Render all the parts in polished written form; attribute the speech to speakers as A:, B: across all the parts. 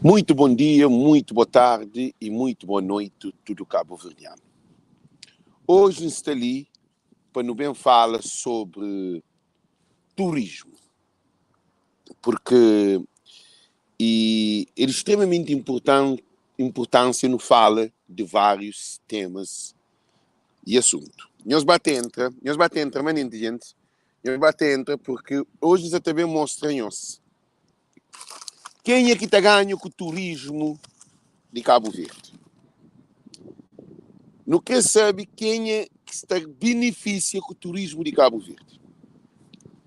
A: Muito bom dia, muito boa tarde e muito boa noite tudo cabo-verdiano. Hoje está ali para nos bem fala sobre turismo, porque e é de extremamente importante importância no fala de vários temas e assunto. Nhos ba ta entra, nhos ba ta entra manente gente, nhos ba ta entra porque hoje nós também mostra nhos quem é que tá ganha com o turismo de Cabo Verde. Não quer saber quem é que está beneficia com o turismo de Cabo Verde.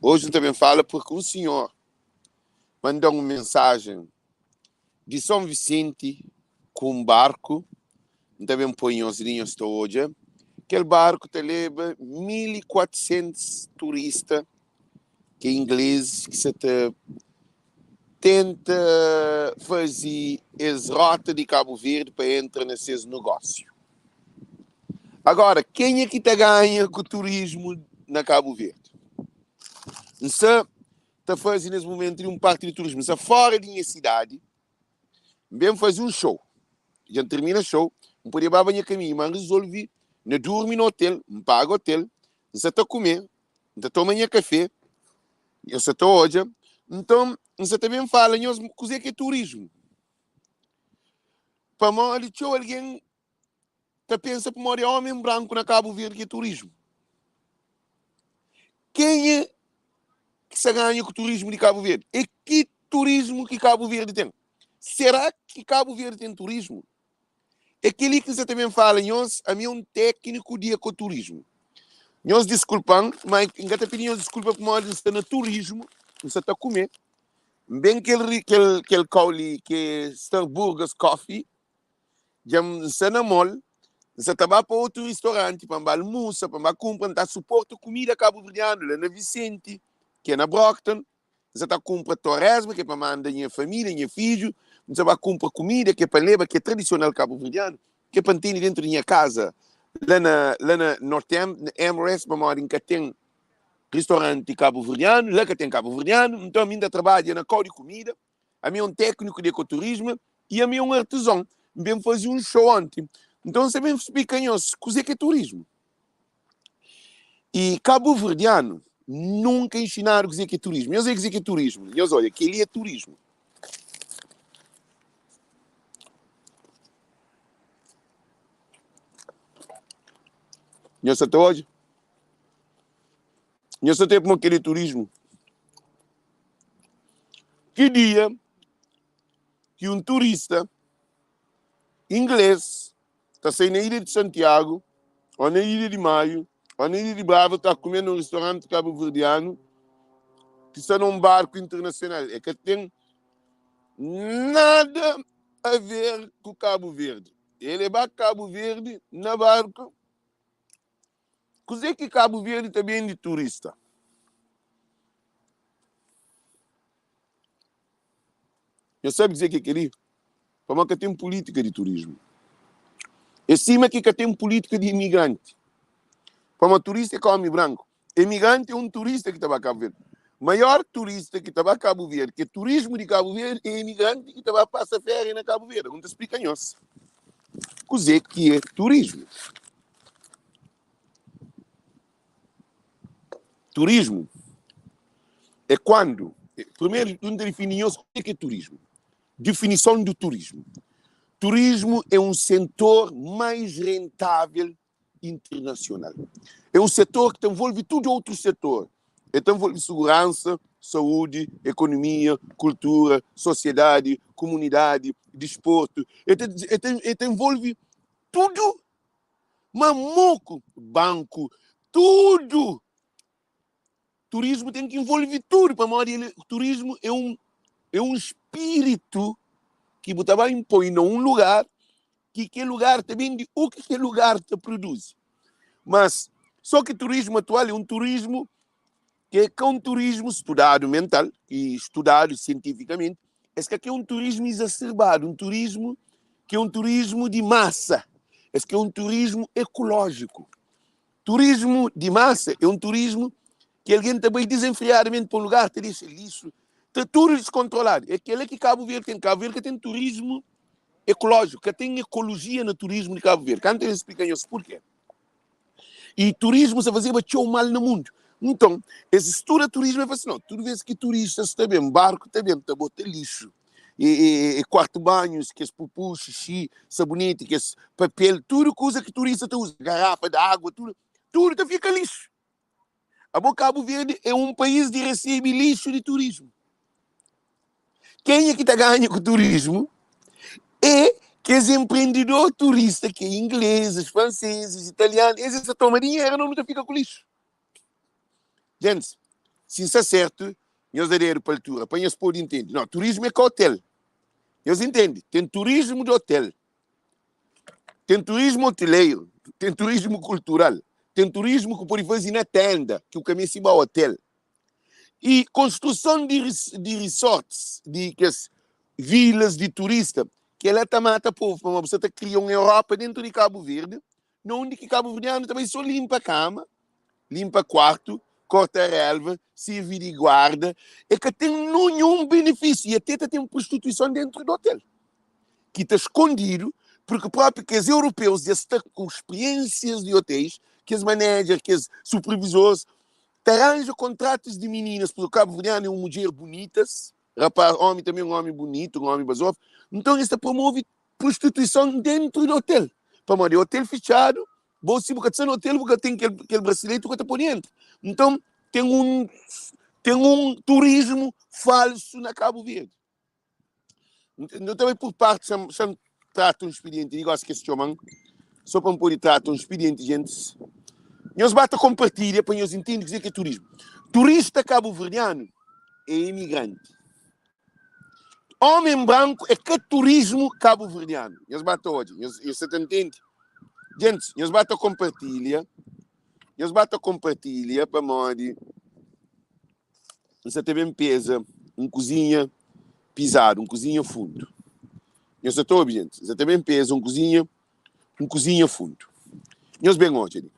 A: Hoje também fala porque um senhor mandou uma mensagem de São Vicente com um barco, também põe os linhas hoje, aquele barco te leva 1400 turistas que é ingleses que se te tenta fazer as rota de Cabo Verde para entrar nesses negócio. Agora, quem é que está ganha com o turismo na Cabo Verde? Não está fazendo nesse momento um parque de turismo. Está fora da minha cidade, bem fazer um show. Já termina o show, não podia babar caminho, mas resolvi, não dormi no hotel, não pago hotel, não está comer, não está tomando café, eu só estou hoje. Então, você também fala, o que é turismo? Para morrer, alguém tá pensa para morrer homem branco na Cabo Verde que é turismo. Quem é que se ganha com o turismo de Cabo Verde? E que turismo que Cabo Verde tem? Será que Cabo Verde tem turismo? É aquele que você também fala, nós, a mim é um técnico de ecoturismo. Nós desculpam, mas ainda te pedindo desculpa por nós está no turismo, você está comer. Bem que ele que ele que ele caule que Starbucks Coffee, já está na mall, você tá para outro restaurante para almoçar, para comprar, tá suporte comida cabo-verdiana lá na Vicente, que é na Brockton. Você tá compra torresmo, que é para mandar minha família, minha filho. Você vai comprar comida que é para levar, que é tradicional cabo-verdiano, que é para ter dentro da minha casa. Lá na, lá na Norte, na Emirates, para em que tem restaurante cabo-verdiano, lá que tem cabo-verdiano, então a mim ainda trabalha na cor de comida, a mim é um técnico de ecoturismo e a mim é um artesão. Bem fazer um show ontem. Então você bem explica o que é turismo. E cabo-verdiano nunca ensinaram o que é turismo. Eu sei o que é turismo. Eu olha, que ele é turismo. Eu até hoje. Eu só tenho como aquele turismo. Que dia que um turista inglês está saindo na ilha de Santiago, ou na ilha de Maio, ou na ilha de Brava, está comendo num restaurante cabo-verdiano, que está num barco internacional. É que tem nada a ver com Cabo Verde. Ele vai Cabo Verde na barco. Coisa que Cabo Verde também é de turista. Eu sabe dizer que queria? Para que tem política de turismo. E cima que tem política de imigrante. Para uma turista que é homem branco. Imigrante é um turista que estava a Cabo Verde. Maior turista que estava a Cabo Verde, que é turismo de Cabo Verde, é imigrante que estava a passar férias na Cabo Verde. Não te explica nós. Coisa que é turismo. Turismo é quando, primeiro, não definimos o que é turismo. Definição do turismo. Turismo é um setor mais rentável internacional. É um setor que envolve tudo outro setor. Então envolve segurança, saúde, economia, cultura, sociedade, comunidade, desporto. Então, então envolve tudo. Mamuco, banco, tudo. Turismo tem que envolver tudo. Para ele, o turismo é um, é um espírito que você vai impor em um lugar que aquele lugar também de o que aquele lugar te produz. Mas só que turismo atual é um turismo que é um turismo estudado mental e estudado cientificamente. Esse aqui é um turismo exacerbado, um turismo que é um turismo de massa. Esse aqui é um turismo ecológico. Turismo de massa é um turismo que alguém também desenfreadamente para um lugar, te deixa lixo. Ta tudu diskontroladu. É kela ki Kabu Verdi ten. Kabu Verdi ka ten turismu ekolójiku, ka ten ekolojia na turismu di Kabu Verdi. Kantu N splika nhos purke. I turismu sta fazeba txeu mal na mundu. Nton, es studa turismu e fla si, no, tudu bes ki turistas ta ben, barku ta ben, ta bota lixu, e, e, e kuartu banhus, kes pupu, xixi, saboneti, kes papel, tudu kuza ki turista ta uza, garafa di agua, tudu, tudu ta fika lixu. Abo Kabu Verdi é un país di resebe lixu di turismu. Kenha ki ta ganha ku turismu é kes empreendedor turista ki é ingleses, franceses, italianu, es ta toma dinheru nos nu ta fika ku lixu. Gentis, si N sta sertu, nhos da dedu pa altura pa nhos pode intende. No, turismu é ka hotel. Nhos intende? Ten turismu di hotel. Ten turismu hoteleiru, ten turismu kultural, ten turismu ki pode faze na tenda, ki bu ka meste ba hotel. I konstruson di di resorts, di kes vilas di turista, kela ta mata povu, pamodi bu sta ta kria un Europa dentu di Kabu Verdi, na undi ki kabuverdianu ta bai so linpa kama, linpa kuartu, korta relva, sirvi di guarda, e ka ten ninhun benefisiu i ate ta ten prostituison dentu di otel, ki ta skondidu, purki propi kes europeus dja sta ku spriensias di oteis, kes manager, kes supervisores, ta ranja kontratus di mininas, purki kabuverdianu é un mudjer bunitas, rapaz, omi tanbe un omi bunitu, un omi bazof, nton es ta promove prostituison dentu di otel, pamodi otel fitxadu, bo si bu ka ta sta na otel bu ka ten kel kel brasileti bu ka ta pode entra. Nton ten un ten un turismu falsu na Kabu Verdi. Nu ta bai pur parti xa xa N trata un spidienti li gosi ki es txoma-m so pa N pode trata un spidienti gentis. Nhos ba ta konpartilha pa nhos intende kuzê ki é turismu. Turista kabuverdianu é imigranti. Homem branco é ka turismo cabo-verdiano. Nhos ba ta odja, nhos, nhos sa ta ntende? Gentis, nhos ba ta compartilha, nhos ba ta compartilha pamodi N sa ta ben peza un kuzinha pizadu, un kuzinha fundu. Nhos sa ta obi, gentis? N sa ta ben peza un kuzinha, un kuzinha fundu. Nhos ben odja li.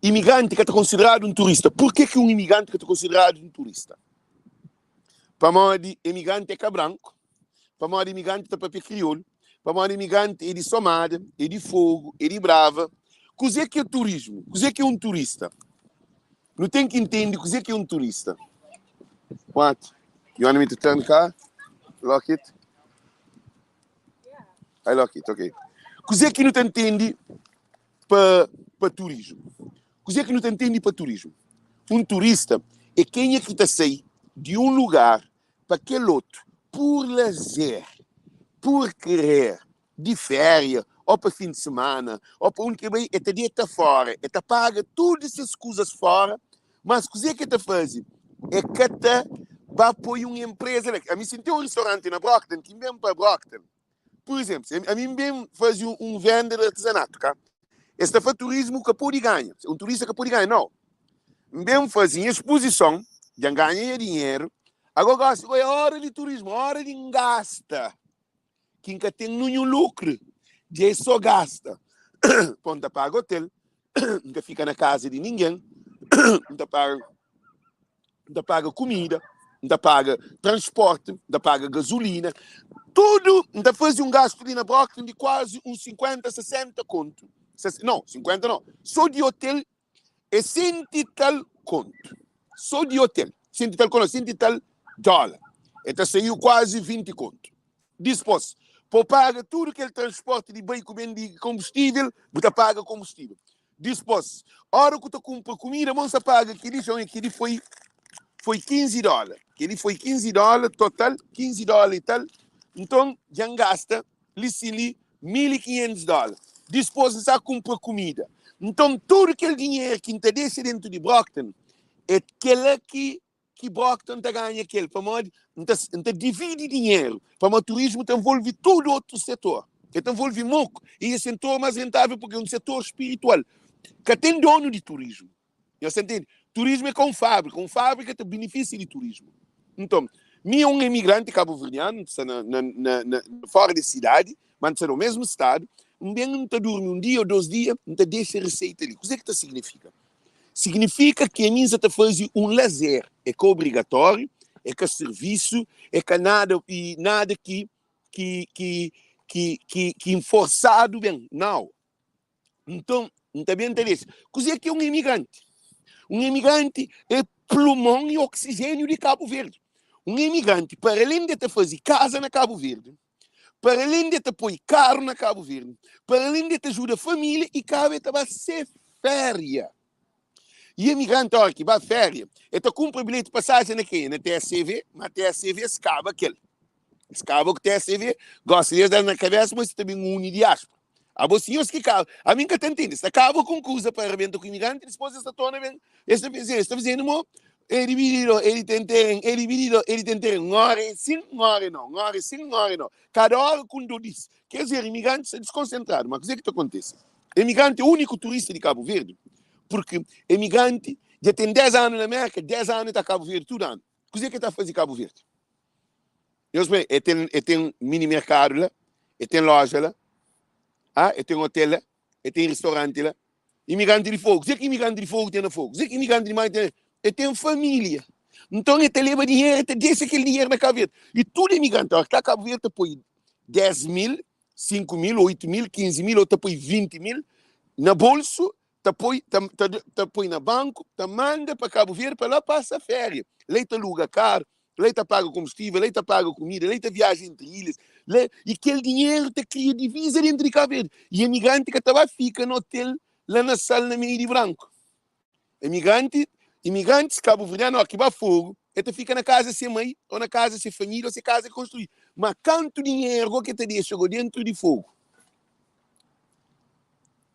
A: Imigranti ka ta konsideradu un turista. Purke ki un imigranti ka ta konsideradu un turista? Pamodi emigranti é ka branku, pamodi emigranti ta papia kriolu, pamodi emigranti é di Somada, é di Fogu, é di Brava. Kuzê ki é turismu? Kuzê ki é un turista? Nu ten ki intende kuzê ki é un turista. What? You want me to turn car? Lock it? I lock it, ok. Kuzê ki nu ta intende pa, pa turismu? Kuzê ki nu ta ntende pa turismu? Un turista é kenha ki ta sai di un lugar pa kel otu pur lazer, pur kerer, di féria ô pa fin di simana ô pa undi ki el bai, el ta deta fóra, el ta paga tudu ses kuzas fóra, mas kuzê ki el ta faze? El ka ta ba poi un enpreza la. Ami si N ten un ristoranti na Brockton, ki N ben pa Brockton, Pur izénplu, si ami N ben faze un venda di artizanatu, ka? Es ta fla turismu ka pode ganha, un turista ka pode ganha. Nau. N ben faze nha spuzison, dja N ganha nha dinheru, agora gosi é óra di turismu, óra di N gasta, ki N ka ten ninhun lukru, dja é sô gasta. Pon ta paga otel, N ka fika na kaza di ningen, N ta paga N ta paga kumida, N ta paga transporti, N ta paga gazulina, tudu N ta faze un gastu li na Brockton di kuazi un 50, 60 kontu. Nau, 50 nau, so di otel é senti i tal kontu. So di otel, senti i tal kontu, senti i tal dóla. E ta saiu kuazi 20 kontu. Dispôs, pa bu paga tudu kel transporti di bai ku ben di konbustível, bu ta paga konbustível. Dispôs, óra ku ta kunpra kumida, mon sa paga kel-li, jon, kel-li foi foi 15 dóla. Kel-li foi 15 dóla, total, 15 dóla i tal. Nton, dja N gasta li sin li 1500 dóla. Dispôs, N sa kunpra kumida. Nton, tudu kel dinheru ki N ta dexa déntu di Brockton, é kel-la ki ki Brockton ta ganha kel pamodi N ta N ta dividi dinheru pamodi turismu ta envolvi tudu otu setor el ta envolvi moku i é setor mas rentável porque é un setor spiritual ka ten donu di turismu nhos ta ntende turismu é ka un fábrika un fábrika ta benefisia di turismu nton mi é un emigranti kabuverdianu N ta sta na na na na fora di sidadi ma N ta sta na mesmu stadu N ben N ta durmi un dia ô dos dia N ta dexa riseita li kuze ki ta signifika Signifika ki ami N sa ta faze un lazer. É ka obrigatóriu. É ka servisu, é ka nada e nada ki ki ki ki ki ki inforsadu ben. Nau. Nton, N ta ben ta dexa. Kuzê ki é un imigranti? Un imigranti é plumon i oksijéniu di Kabu Verdi. Un imigranti, para alén di el ta faze kaza na Kabu Verdi, para alén di el ta poi karu na Kabu Verdi, para alén di el ta ajuda família i kaba el ta ba se féria. I imigranti óra ki ba féria, el ta kunpra bilheti pasajen na kenha? Na TSV, má TSV skaba kel. Es kaba ku TSV, gosi li es da na kabesa ma es ta ben uni diaspora. Abo sinhors ki kaba, ami N ka ta ntende, es ta kaba ku un kuza pa rabenta ku imigranti, dispos es ta torna ben, es ta es ta fazenu mo e dividido, e di ten teren, e dividido, e di ten teren, un ora é sin, un ora é nau, un ora é sin, un ora é nau. Kada ora ku un do dis. Ker dizer, imigranti sta diskonsentradu. Ma kuze ki ta kontese? Imigranti é úniku turista di Kabu Verdi, purki imigranti dja ten 10 anu na Merka, 10 anu e ta Kabu Verdi tudu anu. Kuzê ki el ta faze Kabu Verdi? Nhos ben, el ten, el ten mini merkadu la, el ten loja la, ah, el ten hotel la, el ten restauranti la. Imigranti di Fogu, kuzê ki imigranti di Fogu ten na Fogu? Kuzê ki imigranti di Maio ten? El ten família. Nton el ta leba dinheru, el ta dexa kel dinheru na Kabu Verdi. I tudu imigranti, óras ki ta Kabu Verdi, ta poi 10 mil, 5 mil, 8 mil, 15 mil, ô ta poi 20 mil na bolsu ta poi ta, ta, ta poi na banku, ta manda pa Kabu Verdi pa la pasa féria. La e ta luga karu, la e ta paga konbustível, la e ta paga kumida, la e ta viaja entri ilhas, la i kel dinheru ta kria diviza dentru di Kabu Verdi. I emigranti ka ta ba fika na otel la na Sal na meiu di branku. Emigranti, imigrantis kabuverdianu ó ki ba Fogu, e ta fika na kaza se mai ô na kaza se família ô se kaza ki konstrui. Ma kantu dinheru go ki e ta dexa go dentru di Fogu?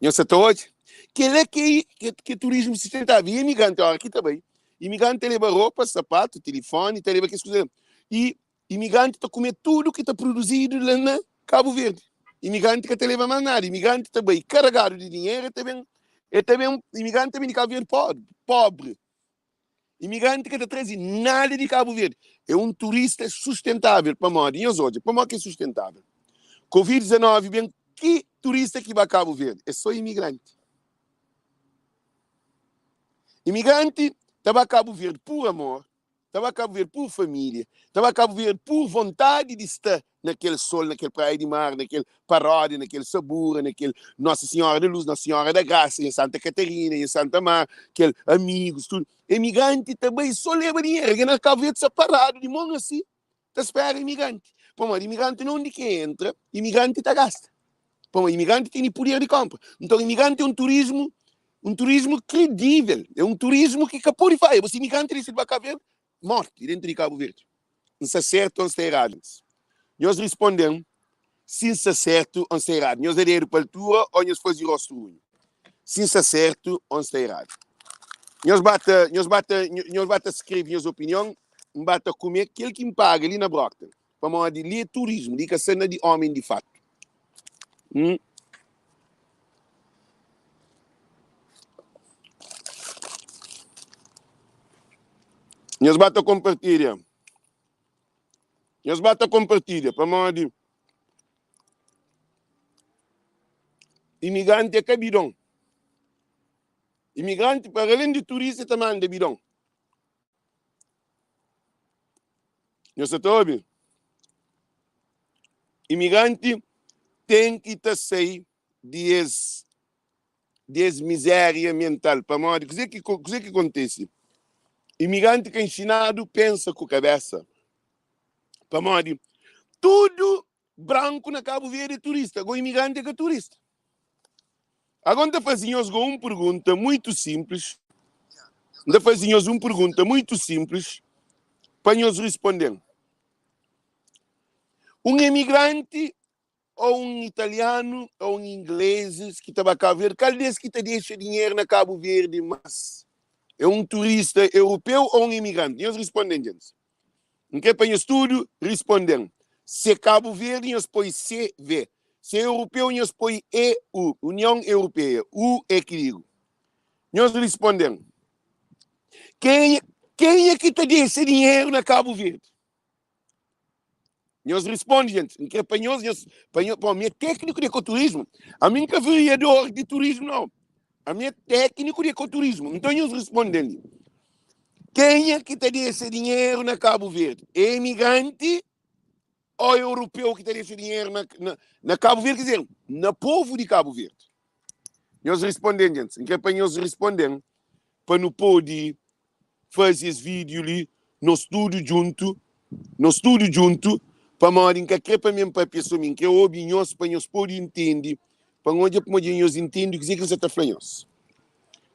A: Nhos sa ta odja? Kel-la ki é ki é turismu sustentável. I imigranti, óra ki ta bai, imigranti ta leba ropa, sapatu, tilifoni, ta leba kes kuza la. I imigranti ta kume tudu ki ta produzidu la na Kabu Verdi. Imigranti ka ta leba más nada. Imigranti ta bai karagadu di dinheru, el ta ben, el ta ben, imigranti ta ben di Kabu Verdi pobri, pobri. Imigranti ka ta traze nada di Kabu Verdi. É un turista sustentável. Pamodi? Nhos odja, pamodi ki é sustentável? Covid 19 ben, ki turista ki ba Kabu Verdi? É só imigranti. Imigranti ta ba Kabu Verdi pur amor, ta ba Kabu Verdi pur família, ta ba Kabu Verdi pur vontadi di sta na kel sol, na kel praia di mar, na kel paródia, na kel sabura, na kel Nossa Senhora da Luz, Nossa Senhora da Graça, em Santa Catarina, em Santa Mar, kel amigos, tudo. Imigranti ta bai só leba dinheiro, ke na Cabo Verde sta parado di mon asi, ta spera imigranti. Pamodi imigranti na undi ki entra, imigranti ta gasta. Pamodi imigranti tene puder di kompra. Nton imigranti é un turismu, un turismu kredível, é un turismu ki ka pode fadja. Bo si imigranti disidi ba Cabo Verde, morti dentru di Cabo Verde. N sta sertu ô N sta eradu? Nhos risponde-m si N sta sertu ô N sta eradu. Nhos da dedu pa altura ô nhos faze rostu runhu si N sta sertu ô N sta eradu. Nhos ba ta, nhos ba ta, nhos ba ta skrebe nhos opinion. N ba ta kume kel ki N paga li na Brockton, pamodi li é turismu, li ka sta na di omen di fatu. Hum. Nhos ba ta kompartilha. Nhos ba ta kompartilha pamodi imigranti é ka bidon. Imigranti para além de turista ta manda bidon. Nhos sa ta obi? Imigranti ten ki ta sai di es di es mizéria mental pamodi kuzê ki kuzê ki kontise? Imigranti ka inxinadu pensa ku kabésa pamodi tudu branku na Kabu Verdi é turista, go imigranti é ka turista. Agora N ta faze nhos go un pergunta muitu sinplis, N ta faze nhos un pergunta muitu sinplis pa nhos risponde-m. Un emigranti ou un italianu ou un ingleses ki ta ba Kabu Verdi, kal des ki ta dexa dinheru na Kabu Verdi mas? É un turista europeu ou un imigranti? Nhos risponde-m, djentis. N kre pa nhos tudu risponde-m. Se Kabu Verdi, nhos poi CV. Se europeu, nhos poi EU, Union Europeia. U é ki digu. Nhos risponde-m. Kenha, kenha ki ta dexa dinheru na Kabu Verdi? Nhos risponde, gente. N kre pa nhos, nhos, pa nhos, pô, mi é tékniku di ekoturismu. Ami N ka veriador di turismu, não. Ami é tékniku di ekoturismu. Nton nhos risponde-m li. Kenha ki ta dexa dinheru na Kabu Verdi? É imigranti ou europeu ki ta dexa dinheru na, na, na Kabu Verdi? Quer dizer, na povu di Kabu Verdi. Nhos responden, gentis. N kre pa nhos responden pa nu pode faze es vídiu li nos tudu djuntu, nos tudu djuntu, pamodi N ka kre pa mi N papia so mi, N kre obi nhos pa nhos pode intende, pa N odja pamodi nhos intende kuzê ki N sa ta fla nhos.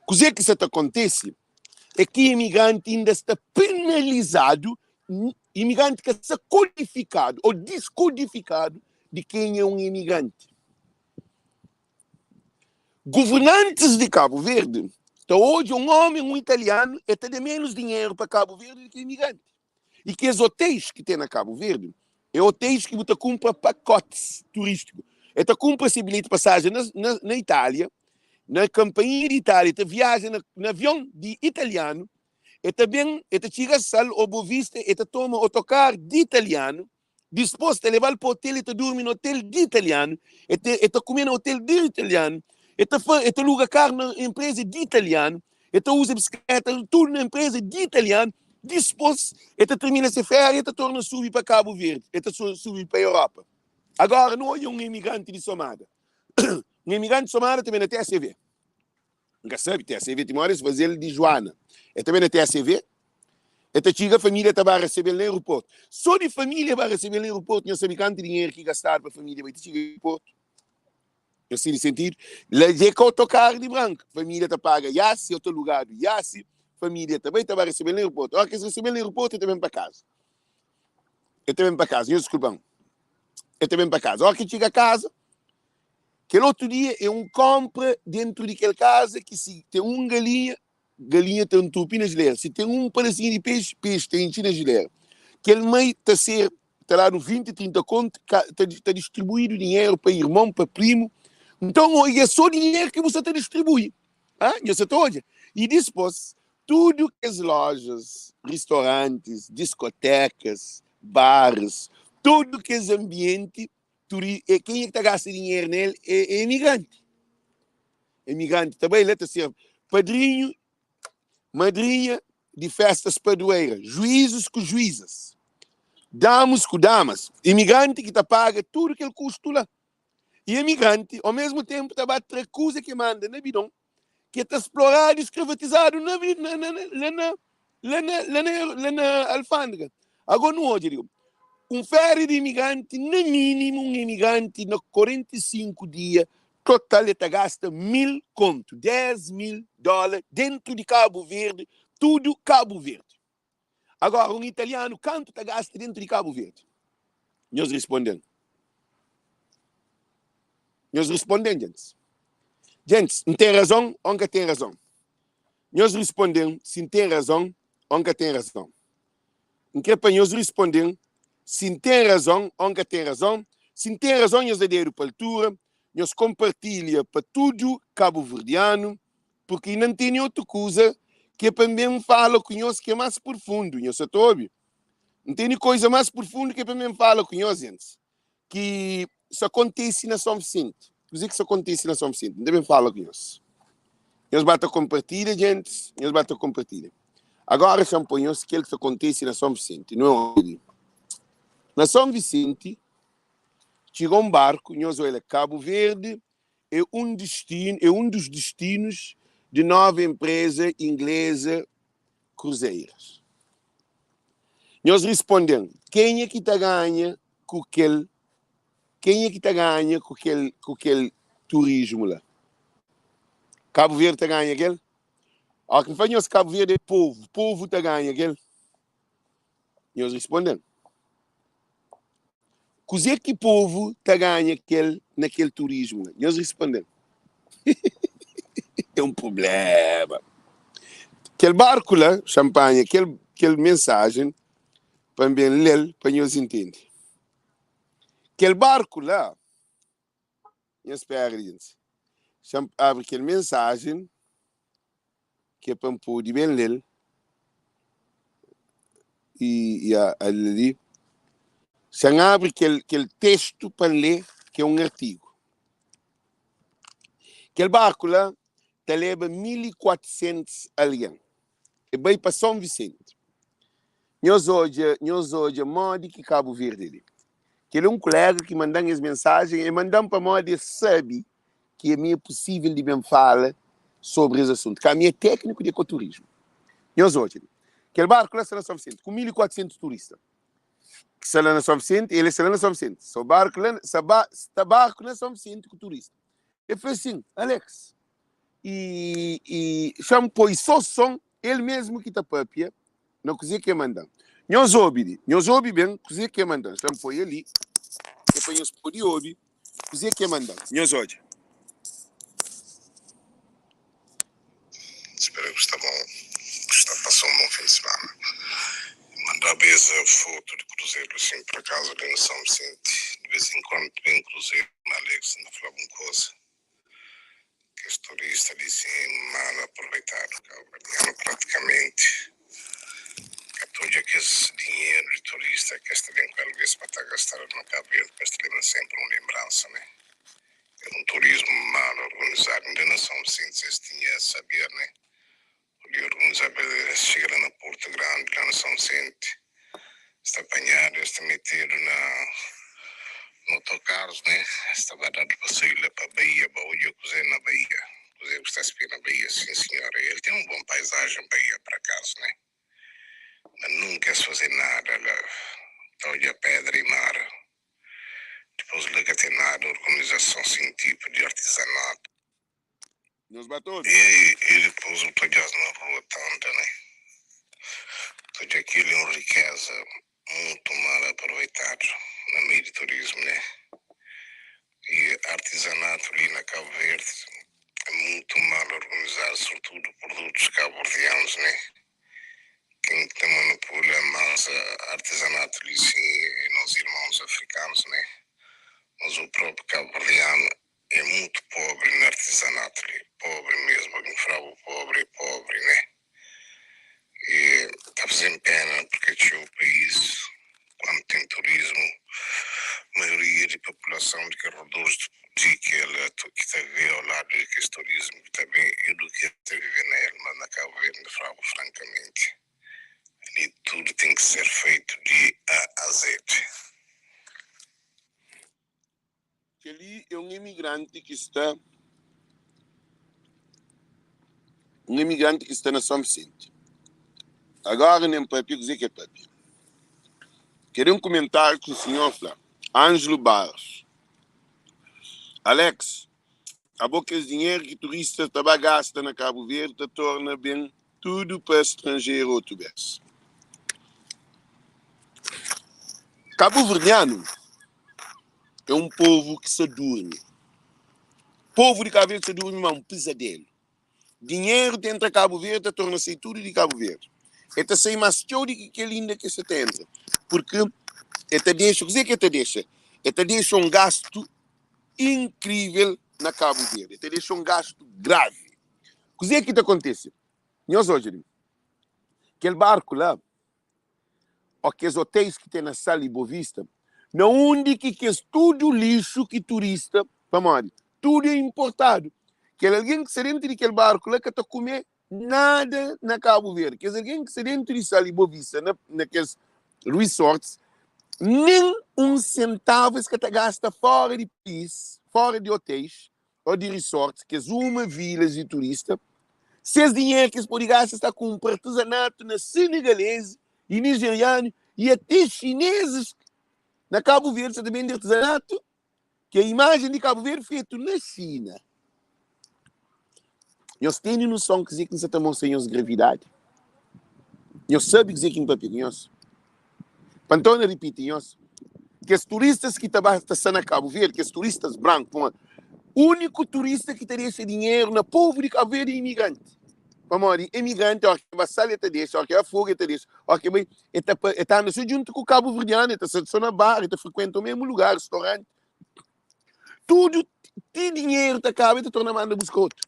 A: Kuzê ki sa ta kontese é ki imigranti inda sta penalizadu, imigranti ka sta kodifikadu ô diskodifikadu di kenha é un imigranti. Governantis di Kabu Verdi ta odja un omi, un italianu, e ta da menus dinheru pa Kabu Verdi di ki imigranti. I kes otéis ki ten na Kabu Verdi é otéis ki bu ta kunpra pakotis turístiku. E ta kunpra se bilheti pasajen na, na, na Itália, na kanpainha di Itália, ta viaja na, na avion di italianu, e ta ben, e ta txiga Sal ô Bovista, e ta toma otokar di italianu, Dispôs, ta leba-l pa otel, e ta durmi na otel di italianu, e ta e ta kume na otel di italianu, e ta fa e ta luga karu na enpreza di italianu, e ta uza bisikleta, tudu na enpreza di italianu. Dispôs, e ta tirmina se féria, e ta torna subi pa Kabu Verdi, e ta subi pa Europa. Agora, nu odja un emigranti di Somada. Un emigranti di Somada ta ben na TSV. N ka sabe, TSV Timóteo es faze-l di Juana. El ta ben na TSV, el ta txiga, família ta ba resebe-l na aeroportu. Sô di família ba resebe-l na aeroportu, nhos sabe kantu dinheru ki gastadu pa família bai ti txiga aeroportu? Nhos tene sentidu? La dja é ka otokaru di branku. Família ta paga iasi, oto lugadu iasi, família ta bai ta ba resebe-l na aeroportu. Óra ki es resebe-l na aeroportu, el ta ben pa kaza. El ta ben pa kaza. Nhos diskulpa-m. El ta ben pa kaza. Óra ki el txiga kaza, Kel otu dia é un konpra dentru di kel kaza ki si ten un galinha, galinha ta ntupi na jilera, si ten un padasinhu di pexi, pexi ta intxi na jilera. Kel mai ta ser, ta dadu 20, 30 kontu, ka, ta, ta distribuidu dinheru pa irmon, pa primu. Nton, oji é so dinheru ki bu sa ta distribui. Ah, nha sa ta odja? I dispos, tudu kes lojas, ristorantis, diskotekas, baris, tudu kes anbienti Turi, e kenha ki ta gasta dinheru na el é, é imigranti. Imigranti ta bai la ta ser padrinhu, madrinha di festas padroeira, juízes ku juízas, damus ku damas. Imigranti ki ta paga tudu kel kustu la. E imigranti, ao mesmu tenpu, ta ba tra kuza ki manda na bidon, ki ta sploradu i skravatizadu na, na, na, la na, la na, la na, la na alfândega. Agora nu odja, digo, un féria di imigranti, na mínimu, un imigranti na 45 dia total el ta gasta 1000 kontu, 10 mil dóla dentu di Kabu Verdi, tudu Kabu Verdi. Agora, un italianu kantu ta gasta dentu di Kabu Verdi? Nhos responde-m. Nhos responde-m, gentis. Gentis, N ten razon ô N ka ten razon? Nhos responde-m si N ten razon ô N ka ten razon. N kre pa nhos responde-m si N ten razon ô N ka ten razon. Si N ten razon, nhos da dedu pa altura, nhos konpartilha pa tudu kabuverdianu, purki inda N tene otu kuza ki é pa N ben fala ku nhos ki é más purfundu. Nhos sa ta obi? N tene koiza más purfundu ki é pa N ben fala ku nhos, gentis, ki sa kontise na Son Visenti. Kuzê ki sa kontise na Son Visenti? N ta ben fala ku nhos. Nhos ba ta konpartilha, gentis, nhos ba ta konpartilha. Agora xa N poi nhos kel ki sa kontise na Son Visenti. Nu obi. Na Son Visenti, txiga un barku, nhos oila, Kabu Verdi é un distinu, é un dos destinus di nova empresa inglesa Cruzeiras. Nhos responden, kenha ki ta ganha ku kel kenha ki ta ganha ku kel ku kel turismu la? Kabu Verdi ta ganha kel? Ó ki N fla nhos Kabu Verdi é povu, povu ta ganha kel? Nhos responden, kuzê ki povu ta ganha kel na kel turismu la? Nhos responden, é un prubléma. Kel barku la, xanpanha, kel, kel mensajen pa N ben lé-l pa nhos intende. Kel barku la, nhos spera li, gentis. Xa N abri kel mensajen ki é pa N pode ben lé-l i, i a, ali. Xa N abri kel, kel testu pa N lé, ki é un artigu. Kel barku la ta leba 1400 algen. E bai pa São Vicente. Nhos odja, nhos odja modi ki Cabo Verde li. Kel é un kolega ki manda-m es mensajen, e manda-m pamodi e sabe ki ami é posível di ben fala sobri es asuntu, ka ami é tékniku di ekoturismu. Nhos odja li. Kel barku la sta na São Vicente, ku 1400 turista ki sta la na São Vicente, el sta la na São Vicente. So barku la, sa ba, sta barku na São Vicente ku turista. El fla sin, Alex, i, i xa-m poi so son, el mesmu ki ta papia na kuzê ki el manda-m. Nhos obi li, nhos obi ben kuzê ki el manda-m. Xa-m poi el li, é pa nhos pode obi kuzê ki el manda-m. Nhos odja.
B: Spera ku sta bon, ku sta pasa un bon fin di semana. Mandaba es foto di kruzeru asin por akazu li na São Vicente. Di vez en kuandu ta ben kruzeru na Alex N ta flaba un koza, kes turista li sin mal aproveitadu kabuverdianu pratikamenti ka ta odja kes dinheru di turista kes ta ben ku el ves pa ta gastadu na Kabu Verdi pa es ta lembra senpri un lenbransa ne. Era un turismu mal organizadu. Inda na São Vicente es tinha saber ne. Podia organizaba es txiga la na Porto Grandi la na São Vicente es ta panhadu es ta metedu na na autocarros ne es ta ba dadu paseiu la pa Baía ba odja kuze na Baía kuze ku sta spia na Baía sim senhora el ten un bon paizajen Baía por akazu ne ma nunka es faze nada la ta odja pedra i mar dipos la ka ten nada organizason sin tipu di artizanatu.
A: Nhos ba ta obi.
B: E dipôs bu ta odja-s na rua ta anda, ne? Ta odja kel é un rikéza mutu mal aproveitadu na meiu di turismu, ne? E artizanatu li na Kabu Verdi é mutu mal organizadu, sobretudu produtus kabuverdianus, ne? Ken ki ta manipula más artizanatu li sin é nos irmons afrikanus, ne? Mas o própriu kabuverdianu É mutu pobri na artizanatu li, pobri mesmu, algin fra-bu pobri é pobri né? E ta faze-m pena purke txeu país kuandu ten turismu maioria di populason di kel rodoris di kel ki ta vive au ladu di kes turismu ki ta ben é du ki ta vive na el, mas na Kabu Verdi N ta fra-bu frankamenti ali tudu ten ki ser feitu di A a Z.
A: Kel-li é un imigranti ki sta un imigranti ki sta na São Vicente. Agora nem papia kuzê ki é papia. Kel é un kumentáriu ki un sinhor fla, Ângelo Barros, Alex, abo kes dinheru ki turista ta ba gasta na Kabu Verdi ta torna ben tudu pa stranjeru otu bes. Kabuverdianu É un povu ki sa durmi. Povu di Kabu Verdi sa durmi ma un pizadelu. Dinheru ta entra Kabu Verdi ta torna sai tudu di Kabu Verdi. E ta sai mas txeu di ki kel inda ki sa ta entra. Purki e ta dexa, kuzê ki e ta dexa? E ta dexa un gastu inkrivel na Kabu Verdi. E ta dexa un gastu gravi. Kuzê ki ta kontise? Nhos odja li, kel barku la, ó kes otéis ki ten na Sal i Bovista, na undi ki kes tudu lixu ki turista, pamodi tudu é inportadu. Kel algen ki sta dentu di kel barku la ka ta kume nada na Kabu Verdi. Kes algen ki sta dentu di Sal i Bovista na, na kes resorts, nen un sentavu es ka ta gasta fora di país, fora di otéis ó di resorts, kes uma vilas di turista, ses dinheru ki es pode gasta sta kunpra artezanatu na senegalese i nigerianu i ate xineses na Kabu Verdi sa ta bende artezanatu ki é imajen di Kabu Verdi fetu na Xina. Nhos tene noson kuzê ki N sa ta mostra nhos gravidadi? Nhos sabe kuzê ki N papia ku nhos? Pa N torna ripiti nhos, kes turistas ki ta ba ta sta na Kabu Verdi, kes turistas branku, pamodi úniku turista ki ta dexa dinheru na povu di Kabu Verdi é imigranti. Pamodi imigranti, óras ki ba sal el ta dexa, óras ki ba fogu el ta dexa, óras ki bai el ta el ta anda so djuntu ku kabuverdianu, el ta sta so na bar, el ta frikuenta omesmu lugar, ristoranti. Tudu ti dinheru ta kaba, el ta torna manda buska otu.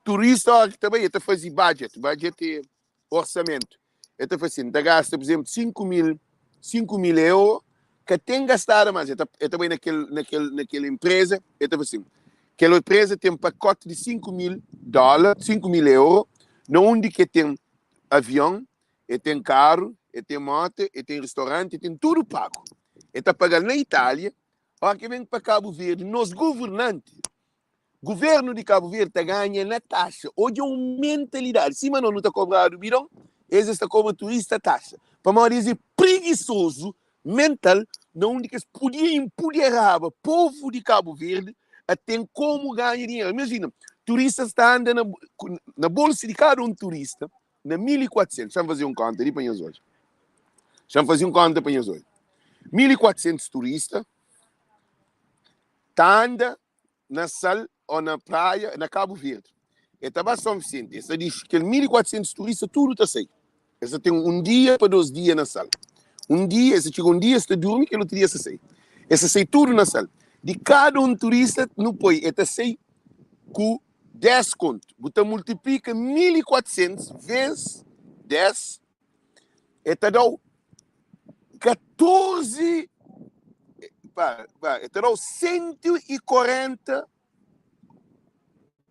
A: Turista óras ki ta bai el ta faze budget, budget é orsamentu. El ta fla sin, N ta gasta, pur izénplu, 5 mil, 5 mil euro, ka ten gastada más. El ta, el ta bai na kel, na kel, na kel enpreza, el ta fla sin, kel enpreza ten pakoti di 5 mil dóla, 5 mil euro, na undi ki el ten. avion, e ten karu, e ten mota, e ten ristoranti, e ten tudu pagu. E ta paga-l na Itália, óra ki e ben pa Kabu Verdi, nos governanti, Guvernu di Kabu Verdi ta ganha na taxa. Odja un mentalidadi. Sima nos nu ta kobradu bidon, es es ta kobra turista taxa. Pamodi es é prigisozu mental na undi ki es podia inpuderaba povu di Kabu Verdi a ten komu ganha dinheru. Imajina, turistas ta anda na na bolsu di kada un turista na 1400. Xa-m faze un konta li pa nhos odja. Xa-m faze un konta pa nhos odja. 1400 turista ta anda na Sal ô na Praia, na Kabu Verdi. E ta ba Son Visenti, e sta dixi kel 1400 turista tudu ta sai. Es ta ten un dia pa dos dia na Sal. Un dia, es ta txiga un dia, es ta durmi, kel otu dia es ta sai. Es ta sai tudu na Sal. Di kada un turista nu poi, e ta sai ku 10 kontu. Bu ta multiplika 1400 ves 10, e ta da-u 14 pa, pa, e ta da-u 140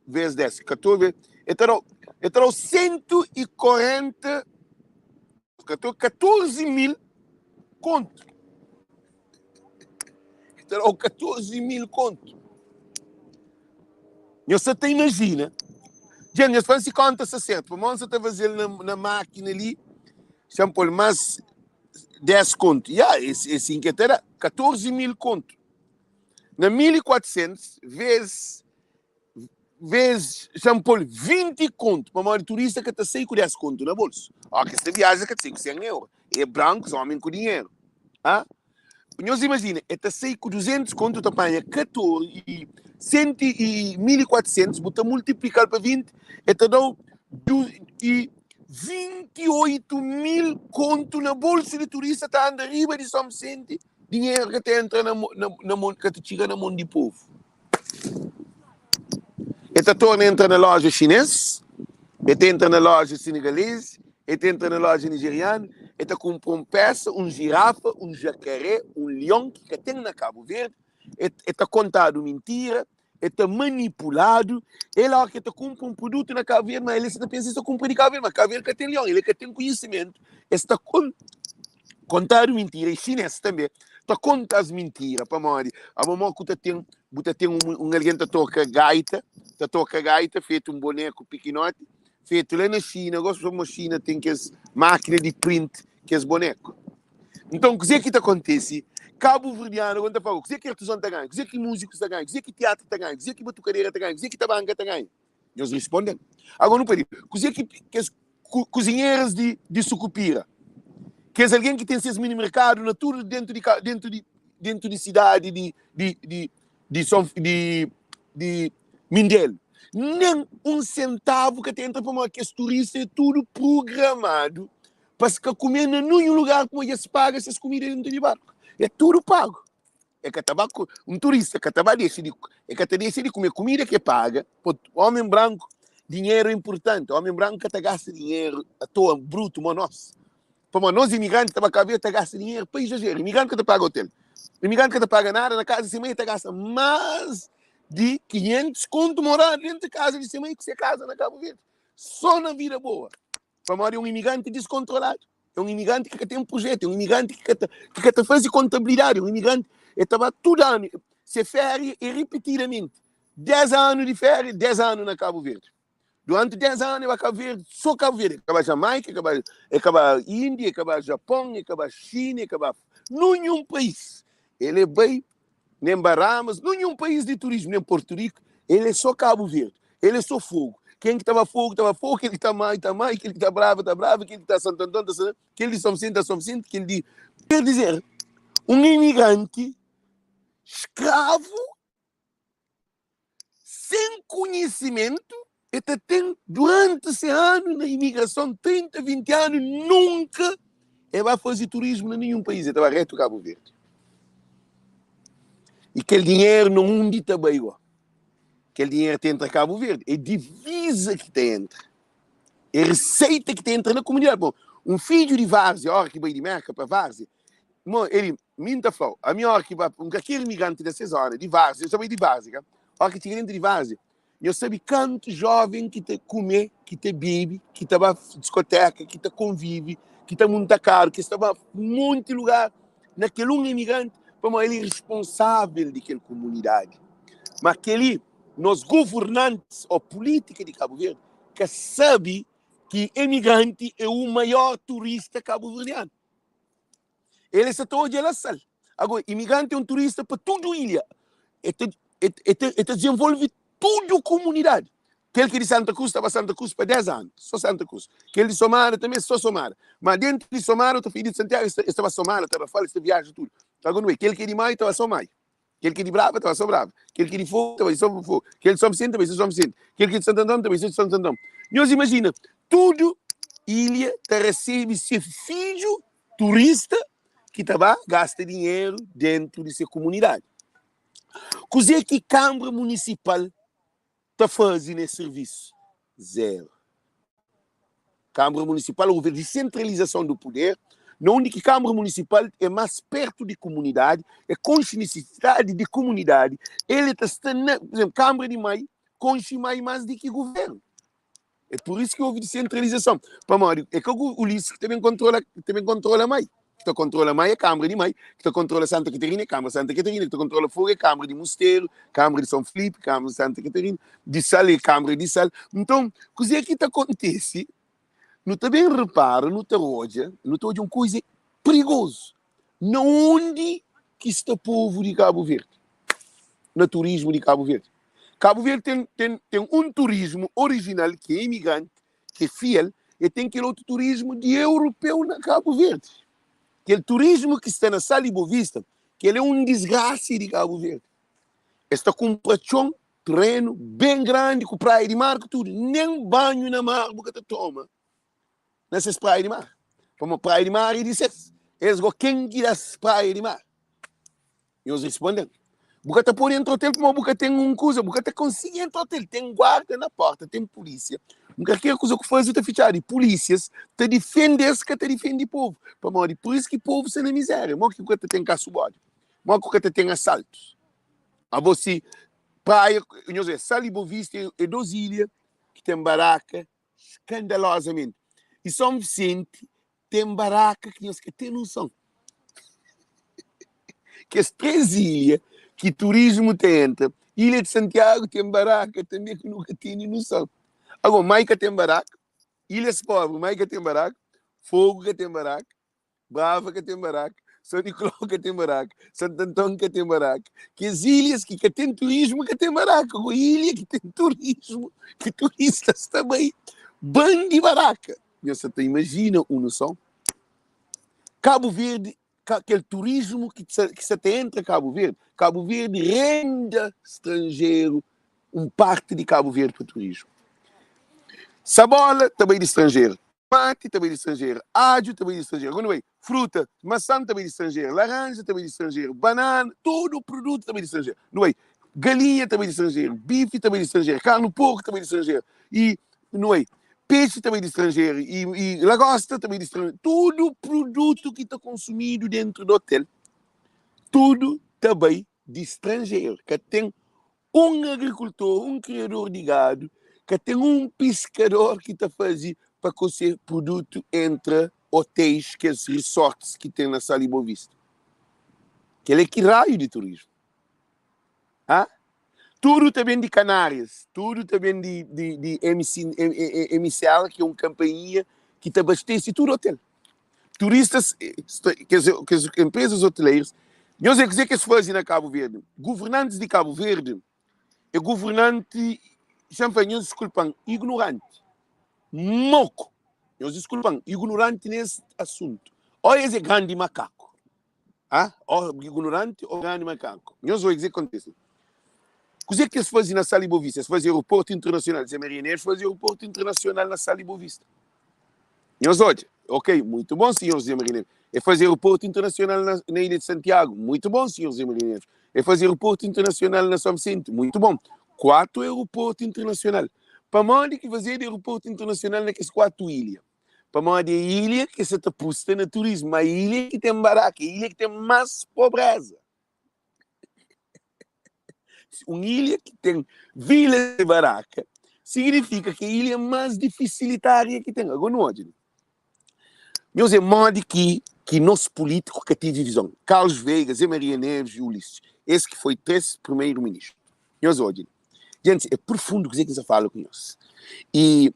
A: vezes 10, 14 vezes, e ta da-u, e ta da-u 140, 14, 14 mil kontu. E ta da-u 14 mil kontu. Nhos sa ta imajina? Dja, nhos fla-m si konta sta sertu, pamodi N sa ta faze-l na, na mákina li, xa-m pô-l más 10 kontu. Ya, é, é sin ki ta da, 14 mil kontu. Na 1400 vezes, vezes, xa-m pô-l 20 kontu, pamodi turista ka ta sai ku 10 kontu na bolsu. Ó ki es ta viaja ka ta sai ku 100 euro. É brankus, ómi ku dinheru. Ah? Nhos imajina, e ta sai ku 200 kontu, ta panha 14 i 100 i 1400, bu ta multiplikal pa 20, e ta dau du, i 28 mil kontu na bolsu di turista ta anda riba di São Vicente, dinheru ka ta entra na, na, na mon, ka ta txiga na mon di povu. E ta torna entra na loja xinês, e ta entra na loja senegalês, e ta entra na loja nigerianu, e ta kunpra un pesa, un jirafa, un jakaré, un lion ki ka ten na Kabu Verdi, e, e ta kontadu mintira, e ta manipuladu, el óra ki e ta kunpra un produtu na Kabu Verdi, ma el ta pensa el sta kunpra di Kabu Verdi, ma Kabu Verdi ka ten lion, el ka ten konhisimentu, e sta kon kontadu mintira, e xinês tanbe ta konta-s mintira, pamodi abo mo ku ta ten, bu ta ten un, un algen ta toka gaita, ta toka gaita fetu un boneku pikinoti, fetu la na Xina, gosi pamo Xina ten kes makina di print kes boneku. Nton kuze ki ta kontese? Kabuverdianu gosi ta fla, kuze ki artizon ta ganha? Kuze ki muzikus ta ganha? Kuze ki tiatru ta ganha? Kuze ki batukadeira ta ganha? Kuze ki tabanka ta ganha? Nhos risponde-m. Agora nu pidi, kuze ki kes kuzinheras di, di Sukupira, kes algen ki ten ses mini merkadu na tudu dentu di, dentu di, dentu di sidadi di, di, di, di São, di, di Mindelo, nen un sentavu ka ta entra pamodi kes turista é tudu programadu pa es ka kume na ninhun lugar pamodi es paga ses kumida dentu di barku. É tudu pagu. E ka ta ba ku un turista ka ta ba dexa di e ka ta dexa di kume kumida ke paga po omi branku dinheru é inpurtanti omi branku ka ta gasta dinheru a toa brutu mo nos pamodi nos imigranti ta ba Kabu Verdi ta gasta dinheru pa izajeru imigranti ka ta paga otel imigranti ka ta paga nada na kaza di se mai e ta gasta mas di 500 kontu moradu dentu di kaza di se mai ku se kaza na Kabu Verdi so na vida boa Pamodi é un imigranti diskontroladu, é un imigranti ki ka ten prujetu, é un imigranti ki ka ta, ki ka ta faze kontabilidadi, é un imigranti, el ta ba tudu anu, se féria é ripitidamenti, 10 anu di féria, 10 anu na Kabu Verdi. Duranti 10 anu el ba Kabu Verdi, so Kabu Verdi, el ka ba Jamaika, el ka ba, el ka ba Índia, el ka ba Japon, el ka ba Xina, el ka ba ninhun país. El é bai nem Bahamas, nenhum país de turismo, nem Porto Rico, ele é só Cabo Verde, ele é só fogo. Quem que tava fogo, tava fogo, aquele que tá mai, tá mai, aquele que tá bravo, tá bravo, aquele que tá Santo Antão, tá Santo Antão, aquele de São Vicente, tá São Vicente, aquele de... Quer dizer, um imigrante escravo, sem conhecimento, ele tá tem, durante esse ano na imigração, 30, 20 anos, nunca ele vai fazer turismo em nenhum país, ele vai reto Cabo Verde. E aquele dinheiro não onde tá bem igual. Aquele dinheiro que entra Cabo Verde, é divisa que te entra. É receita que te entra na comunidade. Bom, um filho de Várzea, a hora que vai de Merca para Várzea, bom, ele, mim tá falando, a minha hora que vai, um aquele imigrante dessa zona, de Várzea, eu sou de Várzea, a hora que chega dentro de Várzea, Nhos sabe kantu jóven ki ta kume, ki ta bebe, ki ta ba diskoteka, ki ta konvive, ki ta munta karu, ki sta ba monti lugar na kel un imigranti, pamodi el é responsável di kel komunidadi. Ma kel-li, nos governantis ô pulítika di Kabu Verdi ka sabe ki imigranti é u maior turista kabuverdianu. El sa ta odja la sal. Agora, imigranti é un turista pa tudu ilha. E ta, e, e ta, e ta dezenvolve tudu komunidadi. Kel ki di Santa Cruz ta ba Santa Cruz pa 10 anu, só Santa Cruz. Kel di Somada tanbe só Somada. Ma dentu di Somada, ta fla di Santiago, es ta ba Somada, Tarrafal, es ta viaja tudu. Agora, nu é, kel ki é di Maio ta ba só Maio. Kel ki é di Brava ta ba só Brava. Kel ki é di Fogo ta bai só Fogo. Kel di São Vicente ta bai só São Vicente. Kel ki é di Santo Antão ta bai só Santo Antão. Nhos imajina, tudu ilha ta resebe se fidju turista ki ta ba gasta dinheru dentu di se kumunidadi. Kuzê ki Kanbra Munisipal ta faze nes sirvisu? Zeru. Kanbra Munisipal houve desentralizason du puder, na undi ki Kanbra Munisipal é más pertu di kumunidadi, é konxe nisisidadi di kumunidadi, el ta sta na, pur izenplu, Kanbra di Mai konxe Mai más di ki guvernu. É pur isu ki houve desentralizason, pamodi é ka Ulisses ki ta ben kontrola, ta ben kontrola Mai. Ki ta kontrola Mai é Kanbra di Mai, ki ta kontrola Santa Katarina é Kanbra Santa Katarina, ki ta kontrola Fogo é Kanbra di Musteru, Kanbra di São Filipe, Kanbra di Santa Katarina, di Sal é Kanbra di Sal. Nton, kuzê ki ta kontise? Nu ta ben repara, nu ta odja, nu ta odja un kuza prigozu. Na undi ki sta povu di Kabu Verdi? Na turismu di Kabu Verdi. Kabu Verdi ten, ten, ten un turismu orijinal ki é imigranti, ki é fiel, e ten kel otu turismu di europeu na Kabu Verdi. Kel turismu ki sta na Sal i Bovista, kel é un disgrasi di Kabu Verdi. Es ta kunpra txon, terenu, ben grandi, ku praia di mar ku tudu, nen banhu na mar bu ka ta toma na ses praia di mar. Pamodi praia di mar é di ses. Es go ken ki da-s praia di mar? Nhos responde-m, Bu ka ta pode entra otel pamodi bu ka ten un kuza, bu ka ta konsigi entra otel. Ten guarda na porta, ten pulísia. Un kalker kuza ku faze ta fitxadu. I pulísias ta difende es, ka ta difende povu. Pamodi pur isu ki povu sta na mizéria. Modi ki bu ka ta ten kasu bodi? Modi ki bu ka ta ten asaltus? Abo si praia, nhos vê, Sal i Bovista é dos ilha ki ten baraka skandalozamenti. I São Vicente ten baraka ki nhos ka ten noson. Kes 3 ilha ki turismu ta entra, Ilha de Santiago ten baraka tanbe ki nu ka tene noson. Agora, Mai ka ten baraka, Ilhas Pobri, Mai ka ten baraka, Fogo ka ten baraka, Brava ka ten baraka, São Nicolau ka ten baraka, Santo Antão ka ten baraka. Kes ilhas ki ka ten turismu ka ten baraka. Agora, ilha ki ten turismu, ki turistas ta bai, bandi baraka. Nhos sa ta imajina un noson? Kabu Verdi, kel turismu ki sa ta entra Kabu Verdi, Kabu Verdi renda stranjeru un parti di Kabu Verdi pa turismu. Sabola ta bai di stranjeru, tomati ta bai di stranjeru, adju ta bai di stranjeru, agora nu bai, fruta, masan ta bai di stranjeru, laranja ta bai di stranjeru, banana, tudu produtu ta bai di stranjeru. Nu bai, galinha ta bai di stranjeru, bifi ta bai di stranjeru, karni porku ta bai di stranjeru i nu bai, pexi ta bai di stranjeru i, i lagosta ta bai di stranjeru. Tudu produtu ki ta konsumidu dentru di otel, tudu ta bai di stranjeru. Ka ten un agrikultor, un kriador di gadu, ka ten un piskador ki ta faze pa kose produtu entra otéis, kes resorts ki ten na Sal i Boa Vista. Kel é ki raiu di turismu? Ha? Tudu ta ben di Canárias, tudu ta ben di, di, di MC, MCL, ki é un kampanhia ki ta abastese tudu otel. Turistas, kes, kes empresas hoteleiras, nhos é kuzê ki es faze na Kabu Verdi? Governantis di Kabu Verdi é governanti, xa-m fla, nhos diskulpa-m, ignoranti, moku, nhos diskulpa-m, ignoranti nes asuntu. Ó es é grandi makaku. Ah, ó ignorante ó grandi makaku. Nhos oi, kuzê ki kontise? Kuzê ki es faze na Sal i Bovista? Es faze aeroportu internasional. Zé Maria Neves faze aeroportu internasional na Sal i Bovista. Nhos odja? Ok, muitu bon, sinhor Zé Maria Neves. E faze aeroportu internasional na, na Ilha de Santiago. Muitu bon, sinhor Zé Maria Neves. E faze aeroportu internasional na São Vicente. Muitu bon. Kuatu aeroportu internasional. Pamodi ki fazedu aeroportu internasional na kes kuatu ilha? Pamodi é ilha ki sa ta pusta na turismu, ma ilha ki ten baraka, é ilha ki ten más pobreza. Un ilha ki ten vila di baraka signifika ki é ilha más difisilitaria ki ten. Agora nu odja li. Nhos é modi ki ki nos pulítiku ka tive vizon. Carlos Veiga, Zé Maria Neves e Ulisses. Es ki foi 3 primeiro ministru. Nhos odja li. Gentis, é profundu kuzê ki N sa fala ku nhos. E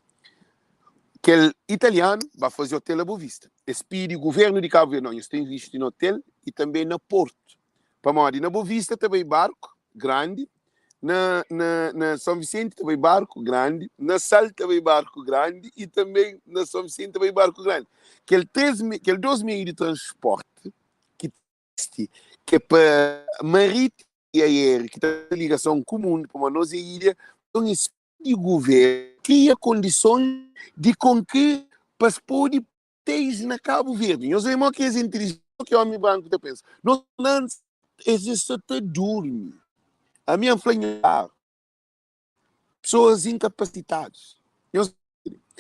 A: kel italianu ba faze hotel a Boa Vista. Es pidi guvernu di Cabo Verde, não, nhos ta invisti na hotel e tanbe na portu. Pamodi na Boa Vista ta bai barku grandi, na, na, na São Vicente ta bai barku grandi, na Sal ta bai barku grandi e tanbe na São Vicente ta bai barku grandi. Kel 3, kel 2 meiu di transporti ki izisti, ki é pa marítimo e aéreo, ki ta ligason ku mundu, pamodi nos é ilha, nton es di guvernu kria kondisons di kon ki pa es pode hotéis na Cabo Verde. Nhos obi mo ki es inteligenti, mo ki omi branku ta pensa. Nos governantes es es sa ta durmi. Ami N fla nhos klaru, pesoas inkapasitadus. Nhos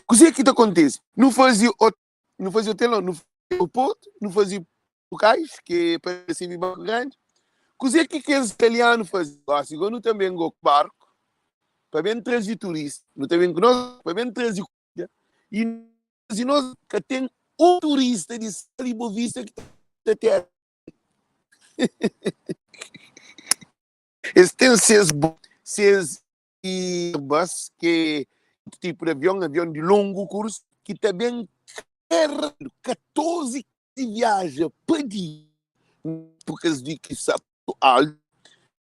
A: kuzê ki ta kontise? Nu faze nu faze hotel não, nu faze aeroporto, nu faze cais, ki é pa recebi barco grandi. Kuzê ki kes italianu faze? Gosi go nu ta ben go ku barco pa ben traze turista, nu ta ben ku nos pa ben traze kumida e nos ka ten un turista di Sal i Boa Vista ki ta ter. Es ten ses ses Airbus, ki é otu tipu di avion, avion di longu kursu, ki ta ben karadu 14 di viaja pa dia, épocas di ki sa altu.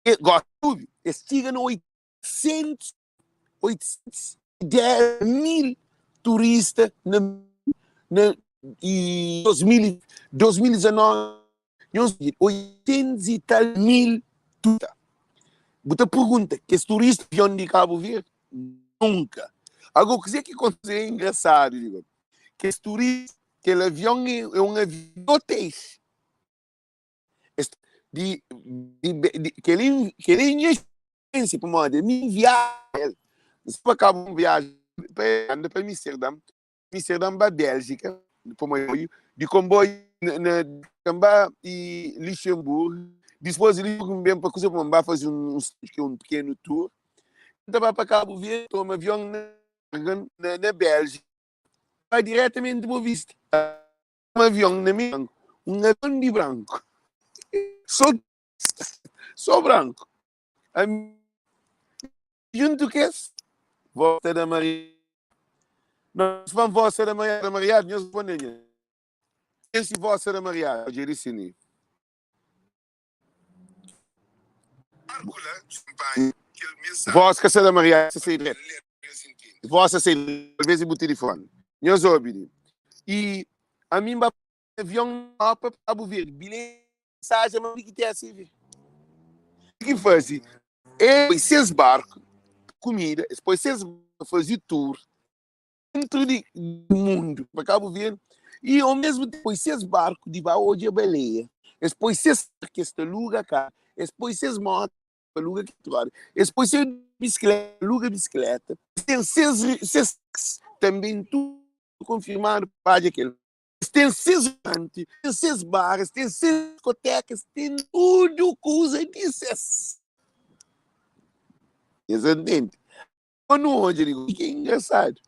A: E gosi, es txiga na 800, 810 mil turista na na i 2000, 2019, nhos 800 i tal mil turista. Bu ta pergunta, kes turista avion di Cabo Verde? Nunka. Agora, kuzê ki kontise é engrasadu, digo. Kes turista, kel avion é un avion di hotéis. Es di, di, di, kel, kel é nha experiência, pamodi ami viaja el. N sta pa kaba un viaja pa anda pa Amsterdam, Amsterdam ba Bélgika, di comboio, di comboio na, na ba e Luxemburgo, depois de Luxemburgo bem para coisa, ba fazer um, um, um pequeno tour, então vai para Cabo Verde, toma avião na, na, na Bélgica, vai diretamente de Boa Vista. Um avião na minha, um avião de branco. Só, só branco. A, junto que esse, volta da Maria. Nós vamos vossa da Maria, da Maria, nós respondemos. Esse vossa da Maria, Jericini. Voz que da Maria, se sei direto. Voz sei talvez o telefone. Nós ouvimos. E a mim ba avião para Cabo Verde, bilhete, mensagem, mas que tem assim. O que faz? É seis barcos, comida, depois seis fazer tour dentro de, do mundo para Cabo Verde e ao mesmo tempo seis barcos de vai hoje a baleia. Depois seis que está aluga cá, depois seis motos aluga que depois seis bicicleta, aluga bicicleta. Tem seis, seis também tudo confirmado para aquele. Tem seis restaurantes, tem seis bares, tem seis discotecas, tem tudo coisa disso. Exatamente. Quando hoje eu digo, que é engraçado.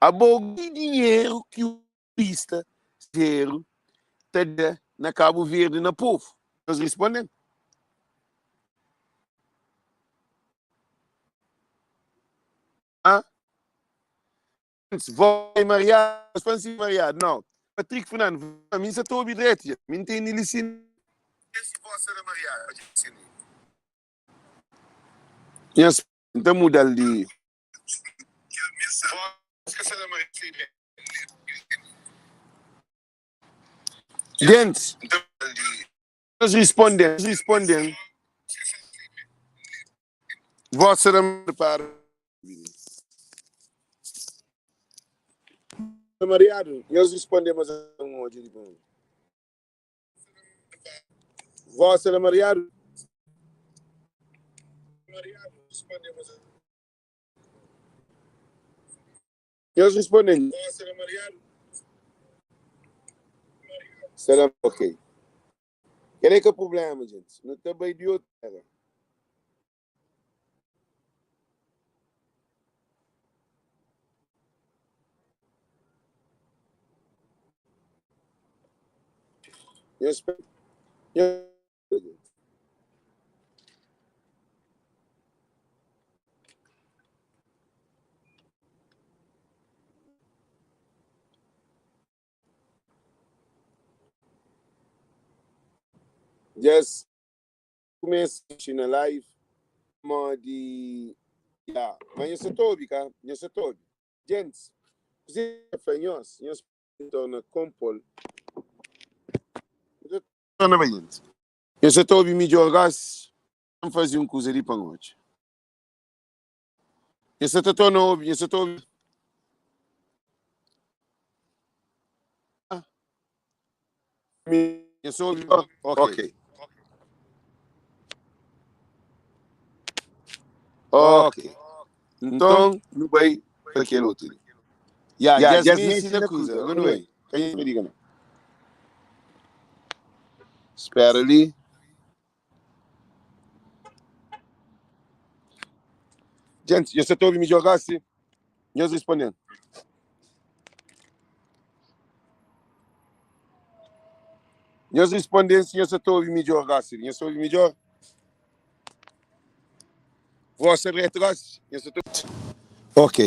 A: A bom dinheiro que o turista zero está na Cabo Verde, na povo. Nós respondem. Ah? Vou em Maria, responde Maria, não. Patrick Fernando, a mim estou a direto, me entende licin. Yes, então muda ali. Gente, nós respondem, respondem. Vossa da para. Mariado, nós respondemos a um hoje de bom. Vossa da Mariado. Nós respondem. Será ok. Qual é que é o problema, gente? Não está bem de outra. Nhos Dja-s kumesa mexi na live modi ya ma nhos sa ta obi ka nhos sa ta obi djentis kuzê ki ta fla nhos nhos torna konpol torna bai djentis nhos sa ta obi midjor gosi N faze un kuza li pa N odja nhos sa ta torna obi nhos sa ta obi nhos obi ok ok nton nu bai pa kel otu li ya
C: Ya,
A: dja
C: dja
A: mesi
C: mesi
A: na
C: na
A: kuza
C: kuza.
A: agora nu bai ka nhos me diga não spera li gente nhos sa ta obi midjor gosi nhos responde nhos responde si nhos sa ta obi midjor gosi nhos ta obi midjor voz sta dretu gosi nhos sa ta ok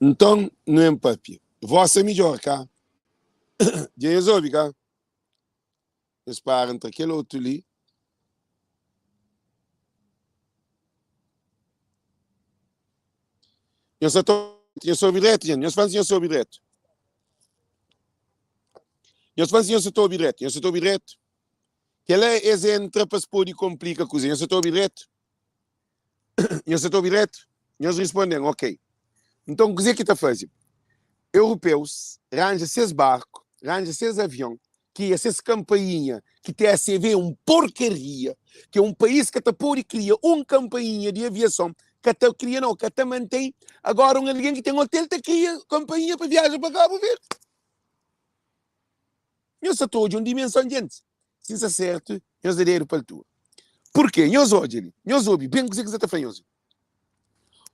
A: nton nu en papia voz sta midjor ka dja nhos obi ka nhos para ntra kel otu li nhos sa ta nhos obi dretu nhos fla si nhos obi dretu nhos fla si nhos sa ta obi dretu nhos sa ta obi dretu kel-la es entra pa es pode konplika kuza nhos sa ta obi dretu nhos sa ta obi dretu nhos responde-m ok nton kuzê ki ta faze europeus ranja ses barku ranja ses avion kria ses kanpainha ki TSV é un porkaria ki é un país ka ta pode kria un kanpainha di aviason ka ta kria nau ka ta mantém agora un algen ki ten hotel ta kria kanpainha pa viaja pa Cabo Verde nhos sa ta odja un dimenson djentis si N sta sertu nhos da dedu pa altura purke nhos odja li nhos obi ben kuzê ki N sa ta fla nhos li.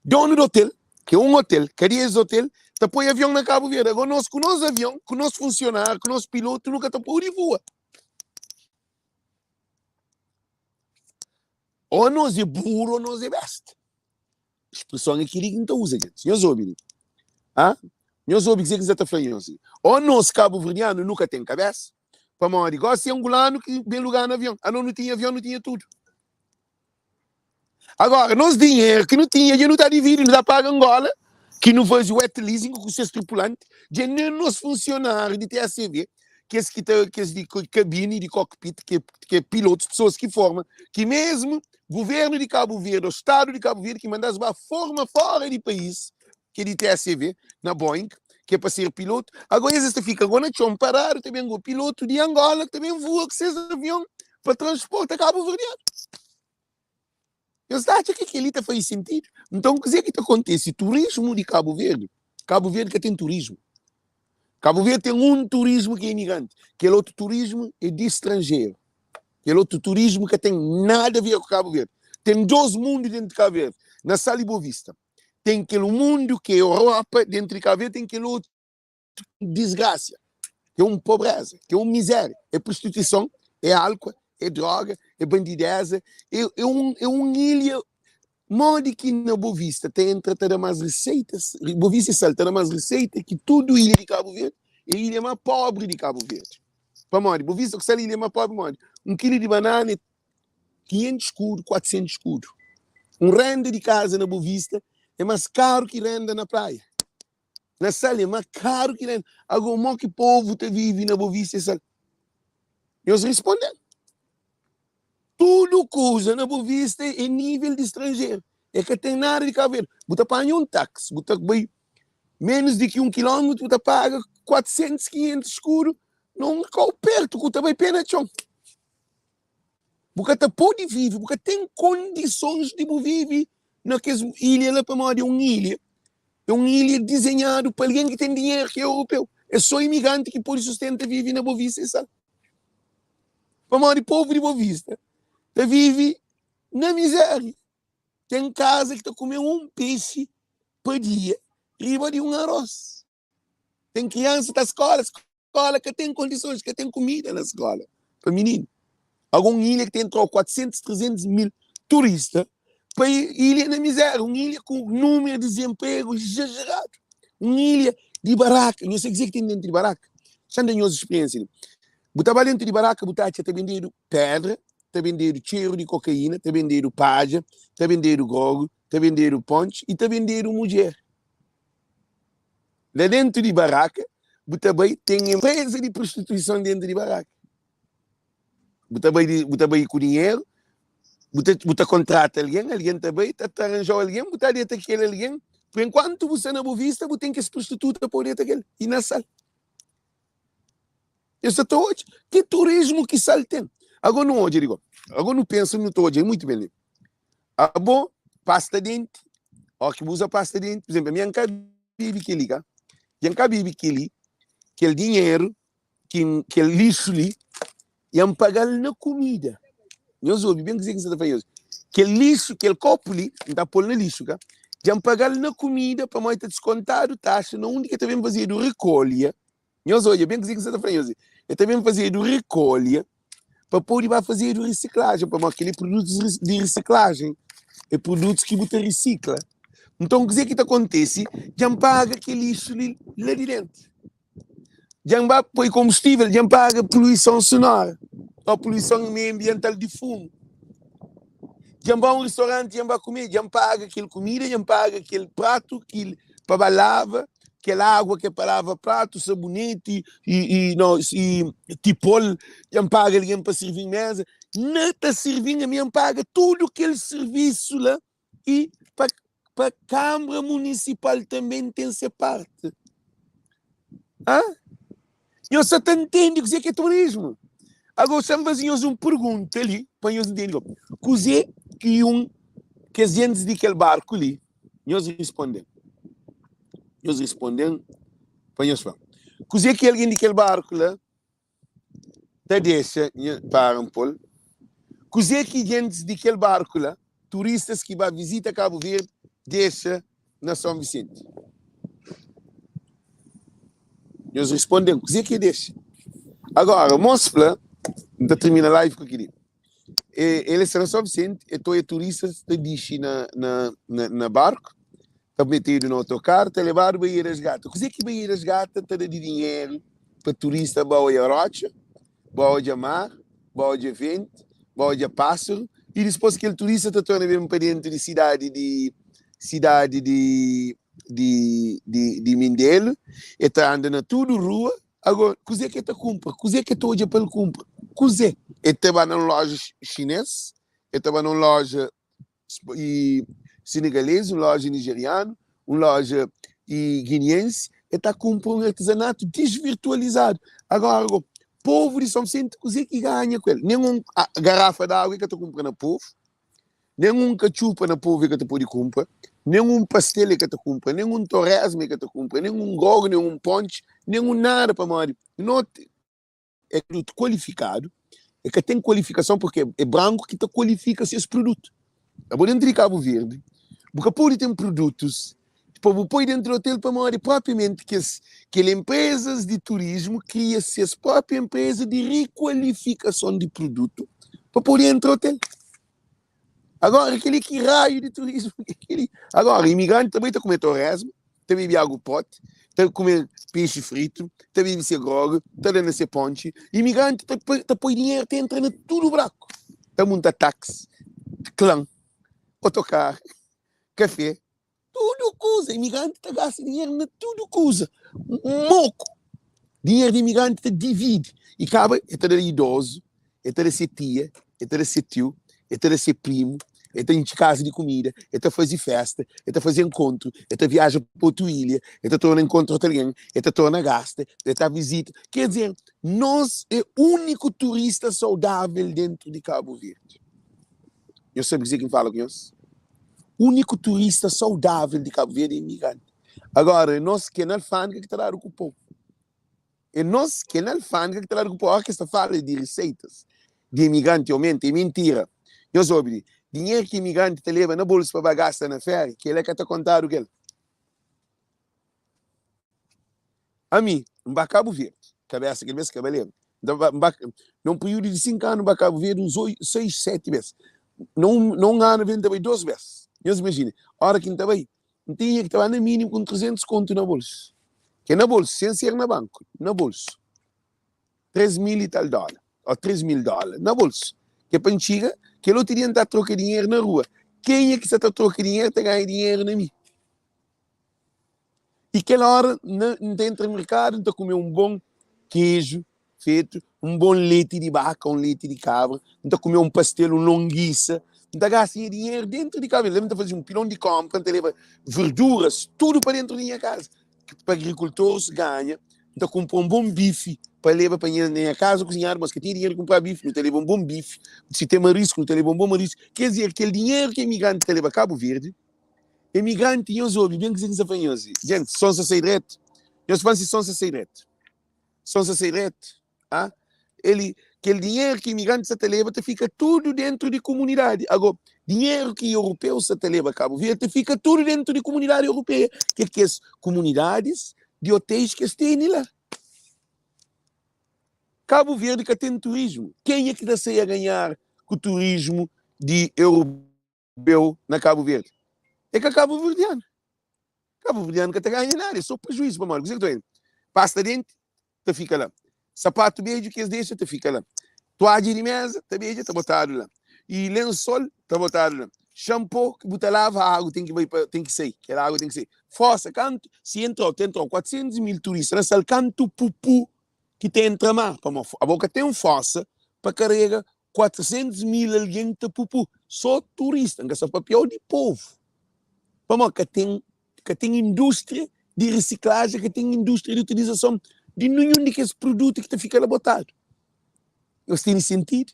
A: Donu di hotel, ki é un hotel, ka di es hotel, ta poi avion na Kabu Verdi. Agora nos ku nos avion, ku nos funsionáriu, ku nos pilotu, nu ka ta pode voa. Ô nos é buru ô nos é besta. Spreson é kel-li ki N ta uza, gentis. Nhos obi li. Ha? Nhos obi kuzê ki N sa ta fla nhos li. Ô nos kabuverdianu nu ka ten kabésa, pamodi gósi é angulanu ki ben luga-nu avion. Anos nu tinha avion, nu tinha tudu. Agora, nos dinheru ki nu tinha dja nu ta dividi, nu ta paga Angola, ki nu faze wet leasing ku ses tripulanti, dja nen nos funsionáriu di TACV, kes ki ta, kes di kabini, di cockpit, ki é pilotus, pesoas ki forma, ki mesmu guvernu di Kabu Verdi ô stadu di Kabu Verdi ki manda-s ba forma fora di país, ki é di TACV, na Boeing, ki é pa ser pilotu, agora es ta fika agora na txon paradu, ta ben go pilotu di Angola ki ta ben voa ku ses avion pa transporta kabuverdianu. Nhos ta atxa ki kel-li ta faze sentidu? Nton, kuzê ki ta kontise? Turismu di Kabu Verdi, Kabu Verdi ka ten turismu. Kabu Verdi ten un turismu ki é imigranti, kel otu turismu é di stranjeru. Kel otu turismu ka ten nada a ver ku Kabu Verdi. Ten dôs mundu dentu di Kabu Verdi, na Sal i Bovista. Ten kel mundu ki é Europa, dentu di Kabu Verdi ten kel otu disgrasia, ki é un pobreza, ki é un mizéria, é prostituison, é álcool, é droga, é bandideza, é, é, un, é un ilha. Modi ki na Boa Vista ta entra ta da más receitas, Boa Vista e Sal ta da más receita ki tudu ilha di Cabo Verde, é ilha más pobre di Cabo Verde. Pamodi? Boa Vista ku Sal é ilha más pobre, pamodi? Un kilu di banana é 500 skudu, 400 skudu. Un renda di kaza na Boa Vista é más karu ki renda na praia. Na Sal é ma karu ki la. Ago mo ki povu ta vive na Bovista e Sal? Nhos risponde-m. Tudu kuza na Bovista é nível di stranjeru. É ka ten nada di Kabu Verdi. Bu ta panha un taksi, bu ta bai menus di ki un kilómetru, bu ta paga 400, 500 skudu na un kau pertu ku ta bai pé na txon. Bu ka ta pode vive, bu ka ten kondisons di bu vive na kes ilha la pamodi é un ilha É un ilha dizenhadu pa algen ki ten dinheru, ki é europeu. É sô imigranti ki pode sustenta vive na Bovista i Sal. Pamodi povu di Bovista ta vive na mizéria. Ten kaza ki ta kume un pexi pa dia riba di un arôs. Ten kriansa ta skola. Skola ka ten kondisons, ka ten kumida na skola pa mininu. Ago un ilha ki ta entrau 400, 300 mil turista pa ilha na mizeria, un ilha ku numeru di dizenpregu izajeradu, un ilha di baraka. Nhos sabe kuzê ki ten dentu di baraka? Xa-m da nhos spriensia li. Bu ta ba dentu di baraka bu ta atxa ta bendedu pedra, ta bendedu txeru di kokaina, ta bendedu padja, ta bendedu grogu, ta bendedu pontxi i ta bendedu mudjer. La dentu di baraka bu ta bai ten enpreza di prostituison dentu di baraka. Bu ta bai di, bu ta bai ku dinheru, bu ta, bu ta kontrata algen, algen ta bai ta, ta aranjau algen, bu ta deta kel algen. Por enkuantu bu sta na bu vista, bu ten kes prostituta pa bu deta kel i na sal. Es sa ta odja ki turismu ki sal ten. Ago nu odja di go. Ago nu pensa nu ta odja muitu ben li. Abo pasta denti, ó ki bu uza pasta denti, por exemplo, ami N ka bebe keli ka, dja N ka bebe keli, kel dinheru ki N, kel lixu li, dja N paga-l na kumida. Nhos obi ben kuzê ki N sta ta fla nhos. Kel lixu, kel kopu li, N ta pô-l na lixu ka, dja N paga-l na kumida pamodi ta diskontadu taxa na undi ki ta ben fazedu rekolha. Nhos odja ben kuzê ki N sta ta fla nhos. El ta ben fazedu rekolha pa pode ba fazedu risiklajen, pamodi kel-li é produtus di risiklajen, é produtus ki bu ta risikla. Nton, kuzê ki ta kontise? Dja N paga kel lixu li la di déntu. Dja N ba poi konbustível, dja N paga poluison sonora ô poluison meio anbiental di fumu. Dja N ba un ristoranti, dja N ba kume, dja N paga kel kumida, dja N paga kel pratu ki pa ba lava, kel água ki é pa lava pratu, saboneti i, i, no, i tipol, dja N paga algen pa sirvi-m meza. Na ta sirvi-m ami, N paga tudu kel sirvisu la i pa, pa Kanbra Munisipal tanbe N ten se parti. Hã? Nhos sa ta ntende kuzê ki é turismu? Agora, xa-m faze nhos un pergunta li pa nhos ntende. Kuzê ki un kes gentis di kel barku li, nhos responde-m. Nhos responde-m pa nhos fla-m. Kuzê ki algen di kel barku la ta dexa nha para N pô-l? Kuzê ki gentis di kel barku la, turistas ki ba vizita Kabu Verdi, dexa na Son Visenti? Nhos responde-m, kuzê ki e dexa? Agora, mos fla, N ta tirmina live ku kel-li. E, el sta na Son Visenti, e ta oia turistas ta dixi na, na, na, na barku, ta metedu na otokaru, ta lebadu Baía das Gatas. Kuzê ki Baía das Gatas ta da di dinheru pa turista ba oia rotxa, ba odja mar, ba odja ventu, ba odja pásaru i dispôs kel turista ta torna ben pa dentu di sidadi di sidadi di di di di Mindelo, el ta anda na tudu rua. Agora, kuzê ki el ta kunpra? Kuzê ki el ta odja pa el kunpra? Kuzê? El ta ba na un loja xinês, el ta ba na un loja i senegalês, un loja nigerianu, un loja i guineense, el ta kunpra un artezanatu desvirtualizadu. Agora, go, povu di São Vicente, kuzê ki ganha ku el? Nen un garafa di agu el ka ta kunpra na povu, nen un katxupa na povu el ka ta pode kunpra, nen un pastel el ka ta kunpra, nen un toresma el ka ta kunpra, nen un grogu, nen un pontxi, nen un nada, pamodi no é produtu kualifikadu, e ka ten kualifikason porque é branku ki ta kualifika ses produtu. Abo dentru di Kabu Verdi bu ka pode ten produtus pa bu poi dentru di hotel pamodi propriamenti kes kel empresas di turismu kria ses propi empresa di rikualifikason di produtu pa pode entra hotel. Agora keli ki raio di turismo ki keli? Agora imigranti ta bai ta kume torresmo, ta bebi agu pote, ta kume pexi frito, ta bebi se grog, ta da na se pontxi. Imigranti ta ta poi dinheru ta entra na tudu buraku, ta munta taxi, klan, otokar, kafe, Tudu kuza, imigranti ta gasta dinheru na tudu kuza. Moku, dinheru di imigranti ta dividi i kaba e ta da idozu, e ta da se tia, e ta da se tiu, e ta da se primu, e ta intxi kaza di kumida, e ta faze festa, e ta faze enkontru, e ta viaja pa otu ilha, e ta torna enkontra otu algen, e ta torna gasta, e ta vizita. Ker dizer, nos é úniku turista saudável dentu di Kabu Verdi. Nhos sabe kuzê ki N fala ku nhos? Úniku turista saudável di Kabu Verdi é imigranti. Agora, é nos ki é na alfândega ki ta dadu ku pon. É nos ki é na alfândega ki ta dadu ku pon. Óras ki es ta fala di riseitas di imigranti aumenta, é mintira. Nhos obi li, dinheru ki imigranti ta leba na bolsu pa ba gasta na féria, kel-la ka ta kontadu kel. Ami, N ba Kabu Verdi. Kabesa kel bes ka bale. Nta ba, ba, na un períodu di 5 anu, ba Cabo Verde uns 8, 6, 7 bes. Na un, na un anu ben ta bai 2 bes. Nhos imajina, ora ki N ta bai, N tinha ki ta ba na mínimo ku 300 kontu na bolsu. Ke na bolsu, sen ser na banku, na bolsu. 3 mil i tal dóla, o 3 mil dóla na bolsu. Ke pa N txiga, kel otu dia N ta troka dinheru na rua. Kenha ki sa ta troka dinheru ta ganha dinheru na mi. I kel óra, N ta entra merkadu, N ta kume un bon keju fetu, un bon leti di baka, un leti di kabra, N ta kume un pastel, un longisa, N ta gasta nha dinheru dentu di Kabu Verdi. N ta faze un pilon di konpra, N ta leba verduras, tudu pa dentu di nha kaza, pa agrikultoris ganha. N ta kunpra un bon bifi pa leba pa nha nha kaza kuzinhadu, mas ka tinha dinheru di kunpra bifi, nu ta leba un bon bifi. Si ten marisku, nu ta leba un bon marisku. Ker dizer, kel dinheru ki imigranti ta leba Kabu Verdi, Emigranti nhos obi ben kuzê ki N sta fla nhos. Djenti, son sta sai dretu? Nhos fla-m si son sta sai dretu. Son sta sai dretu? Ha? Eli, kel dinheru ki imigranti sta ta leba ta fika tudu dentru di kumunidadi. Ago, dinheru ki europeus sta ta leba Kabu Verdi ta fika tudu dentru di kumunidadi europeia, ki é kes kumunidadis di otéis ki es tene la. Kabu Verdi ka ten turismu. Kenha ki ta sai a ganhar ku turismu di europeu? beu na Kabu Verdi é ka kabuverdianu. Kabuverdianu ka ta ganha nada, é sô prejuízu. Pamodi kuzê ki ta ben? Pasta denti ta fika la, sapatu bedju ki es dexa ta fika la, tuadja di meza ta bedja ta botadu la, i lensol ta botadu la, xanpô ki bu ta lava agu ten ki bai pa ten ki sai, kel agu ten ki sai. Fosa kantu si entrau ta entrau 400 mil turista na sal kantu pupu ki ta entra mar, pamodi abo ka ten fosa pa karega 400 mil algen ta pupu so turista, N ka sta papiau di povu, pamodi ka ten ka ten industria di risiklajen, ka ten industria di utilizason di ninhun di kes produtu ki ta fika la botadu. Nhos tene sentidu?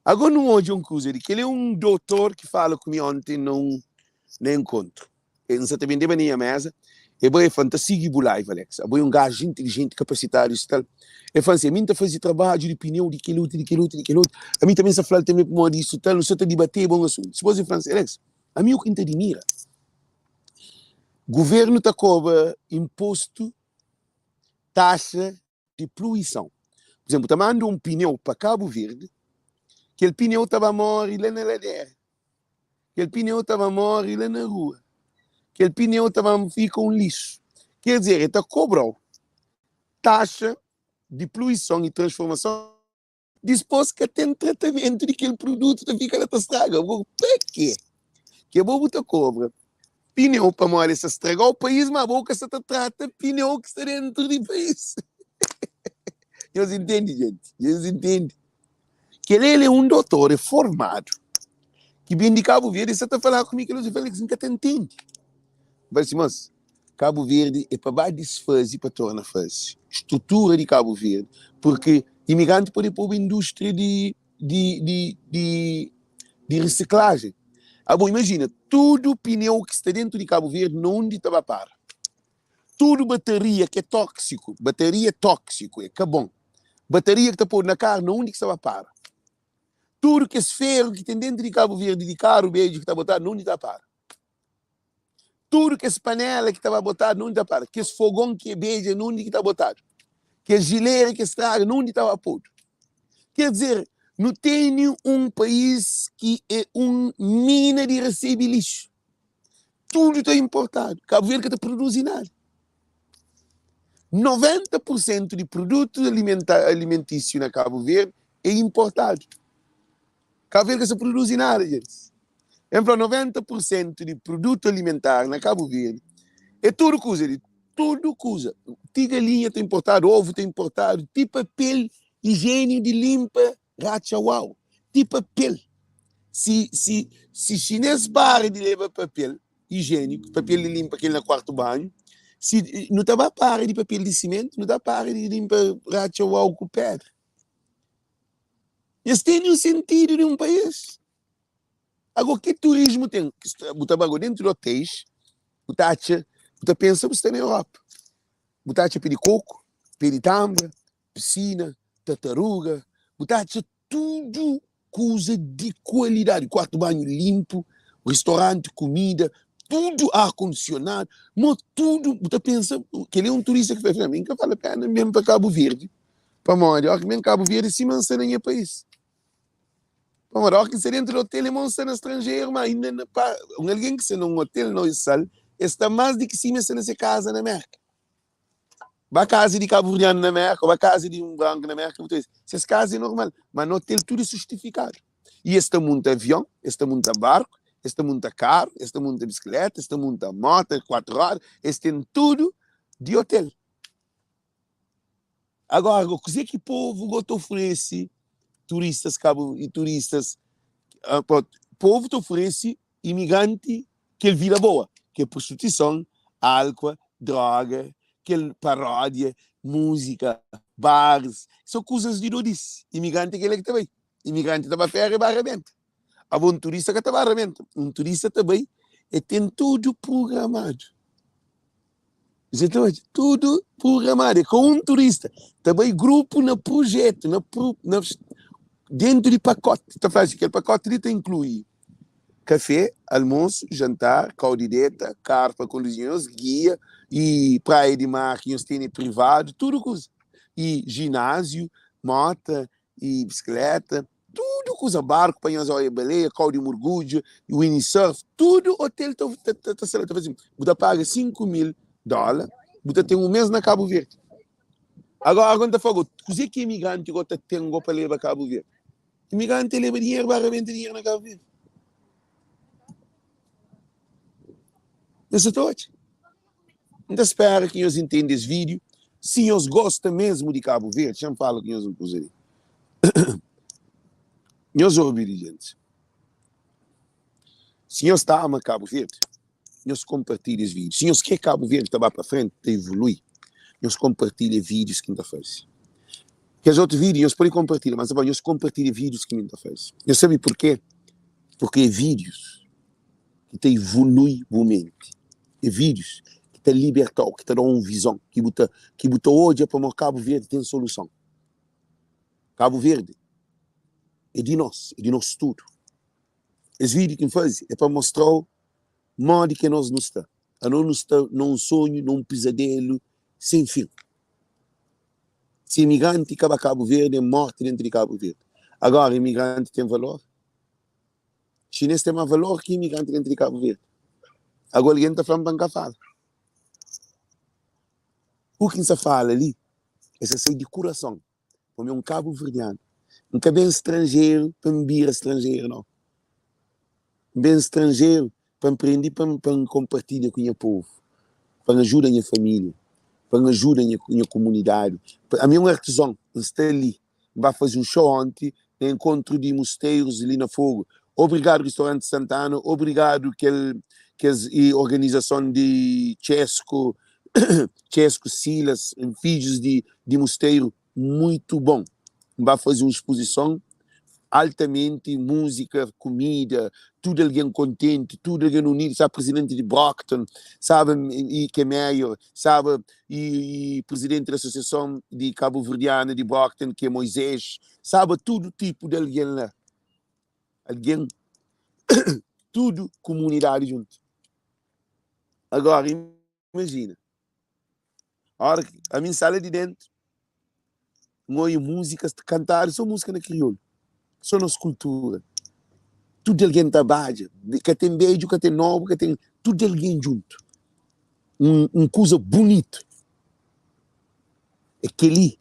A: Agora nu odja un kuza di kel é un dotor ki fala ku mi onti na un na enkontru. N sa ta bendeba na nha meza, e bai e fla, N ta sigi bu live Alex, abo é un gaju inteligenti, kapasitadu i tal. E fla-m si, ami N ta faze trabadju di pineu di kel otu, di kel otu, di kel otu, ami tanbe N sa fla-l tanbe pamodi isu tal, nu sa ta dibateba un asuntu. Dipôs e fla-m si, Alex, ami u ki N ta dimira, guvernu ta kobra inpostu, taxa di pluison. Pur izénplu, ta manda un pineu pa Kabu Verdi, kel pineu ta ba móre la na ladera, kel pineu ta ba móre la na rua, kel pineu ta ba fika un lixu. Ker dizer, el ta kobra-u taxa di pluison i transformason, dispôs ka ten tratamentu di kel produtu, ta fika la ta straga. Bo, pa kê ke bo bu ta kobra pineu pamodi el sta straga-u país, ma bo ka sta ta trata pineu ki sta dentru di país? Nhos intende, jenti? Nhos intende? Kel el é un dotor, é formadu, ki ben di Kabu Verdi, el sta ta fala ku mi kel otu, el fla, Alex, N ka ta ntende. N fla si, Mas, Kabu Verdi é pa ba disfaze pa torna faze strutura di Kabu Verdi, purki imigranti pode poba indústria di di di di di risiklajen. Abo imajina, tudu pineu ki sta dentu di Kabu Verdi na undi ta ba para? Tudu bataria ki é tóksiku, bataria é tóksiku, é ka bon. Bataria ki ta podu na karu na undi ki sta ba para? Tudu kes feru ki ten dentu di Kabu Verdi di karu bedju ki ta botadu na undi ta para? Tudu kes panela ki ta ba botadu na undi ta para? Kes fogon ki é bedja na undi ki ta botadu? Kes jilera ki straga na undi ta ba podu? Ker dizer, nu tene un país ki é un mina di resebe lixu. Tudu ta inportadu. Kabu Verdi ka ta produzi nada. 90 pur sentu di produtu alimentísiu na Kabu Verdi é inportadu. Kabu Verdi ka sta produzi nada, djentis. N fla 90 pur sentu di produtu alimentar na Kabu Verdi é tudu kuza di tudu kuza. Ti galinha ta inportadu, ovu ta inportadu, ti papel ijieniku di linpa ratxa wau, ti papel. Si si si xinês para di leba papel ijieniku, papel di linpa kel na kuartu banhu, si nu ta ba para di papel di simentu, nu ta para di linpa ratxa wau ku pedra. Es tene un sentidu di un país. Ago ki turismu ten? Bu ta ba go dentu di otéis, bu ta atxa, bu ta pensa bu sta na Europa. Bu ta atxa pé di koku, pé di tamba, pisina, tartaruga, bu ta atxa tudu kuza di kualidadi, kuartu banhu linpu, ristoranti, kumida. Tudu ar kondisionadu, mo tudu, bu ta pensa, kel é un turista ki fla, mi ka vale pena N ben pa Kabu Verdi, pamodi óki N ben Kabu Verdi sima N sta na nha país. Pamodi óki N sta dentu di otel é mo N sta na stranjeru, ma inda na pa un algen ki sta na un otel na Oisal, el sta más di ki sima el sta na se kaza na Merka. Ba kaza di kabuverdianu na Merka, ba kaza di un branku na Merka, bu ta ses kaza é normal, ma na otel tudu é justifikadu. I es ta munta avion, es ta munta barku, es ta munta karu, es ta munta bisikleta, es ta munta mota, 4 roda, es ten tudu di otel. Agora, kuzê ki povu go ta oferese turistas kabu i turistas povu ta oferese imigranti kel vida boa, ki é prostituison, álkua, droga, kel paródia, múzika, baris, so kuzas di dodis. Imigranti é kel-la ki ta bai. Imigranti ta ba féria e ba rabenta. Abo un turista ka ta ba rabenta. Un turista ta bai e ten tudu prugramadu. Dja ta odja? Tudu prugramadu. É ka un turista. Ta bai grupu na prujetu, na pru, na dentu di pakoti. Ta fla si kel pakoti li ta inklui kafé, almosu, jantar, kau di deta, karu pa konduzi nhos, gia i praia di mar ki nhos tene privadu, tudu kuza. I jináziu, mota i bisikleta, tudu kuza, barku pa nhos oia baleia, kau di murgudju, windsurf, tudu otel ta ta ta ta faze. Bu ta paga 5 mil dóla, bu ta ten un mês na Kabu Verdi. Agora, N ta fla-bu, kuzê ki imigranti go ta ten go pa leba Kabu Verdi? Imigranti ta leba dinheru, ba rabenta dinheru na Kabu Verdi. Nhos sa ta odja? N ta spera ki nhos intende es vídiu. Si nhos gosta mesmu di Kabu Verdi, xa-m fala ku nhos un kuza li. Nhos obi li, gentis. Si nhos ta ama Kabu Verdi, nhos konpartilha es vídiu. Si nhos kre Kabu Verdi ta ba pa frenti, ta evolui, nhos konpartilha vídius ki N ta faze. Kes otu vídiu nhos pode konpartilha, mas nhos konpartilha vídius ki mi N ta faze. Nhos sabe purkê? Purkê é vídius ki ta evolui bu menti. É vídius ki ta liberta-u, ki ta da-u un vizon, ki bu ta ki bu ta odja pamodi Kabu Verdi ten soluson. Kabu Verdi é di nos, é di nos tudu. Es vídiu ki N faze é pa mostra-u modi ki anos nu sta. Anos nu sta na un sonhu, na un pizadelu sen fin. Si imigranti ka ba Kabu Verdi é morti dentu di Kabu Verdi. Agora imigranti ten valor? Xinês ten más valor ki imigranti dentu di Kabu Verdi. Agora algen ta fla-m pa N ka fala. U ki N sa fala li, e sa sai di kurason, pamodi é un kabuverdianu. N ka ben stranjeru pa N bira stranjeru, nau. N ben stranjeru pa N prende pa N pa N konpartilha ku nha povu, pa N ajuda nha família, pa N ajuda nha nha komunidadi. Ami é un artizon, N sta li. N ba faze un show onti na enkontru di musteiros li na Fogo. Obrigadu Ristoranti Santana, obrigadu kel kes i organizason di Txesco, Txesco Silas, fidjus di di Musteiro, muito bom. N ba faze un spozison altamenti, múzika, kumida, tudu algen kontenti, tudu algen unidu, sabe presidenti di Brockton, sabe i ke mayor, sabe i, i presidenti di asosiason di kabuverdiana di Brockton ke Moisés, sabe tudu tipu di algen la, algen tudu kumunidadi djuntu. Agora imajina, ora ki ami N sta la di dentu, N oia múzikas kantadu, sô múzika na kriolu, sô nos kultura. Tudu algen ta badja, ka ten bedju, ka ten nobu, ka ten, tudu algen djuntu. Un, un kuza bunitu. É kel-li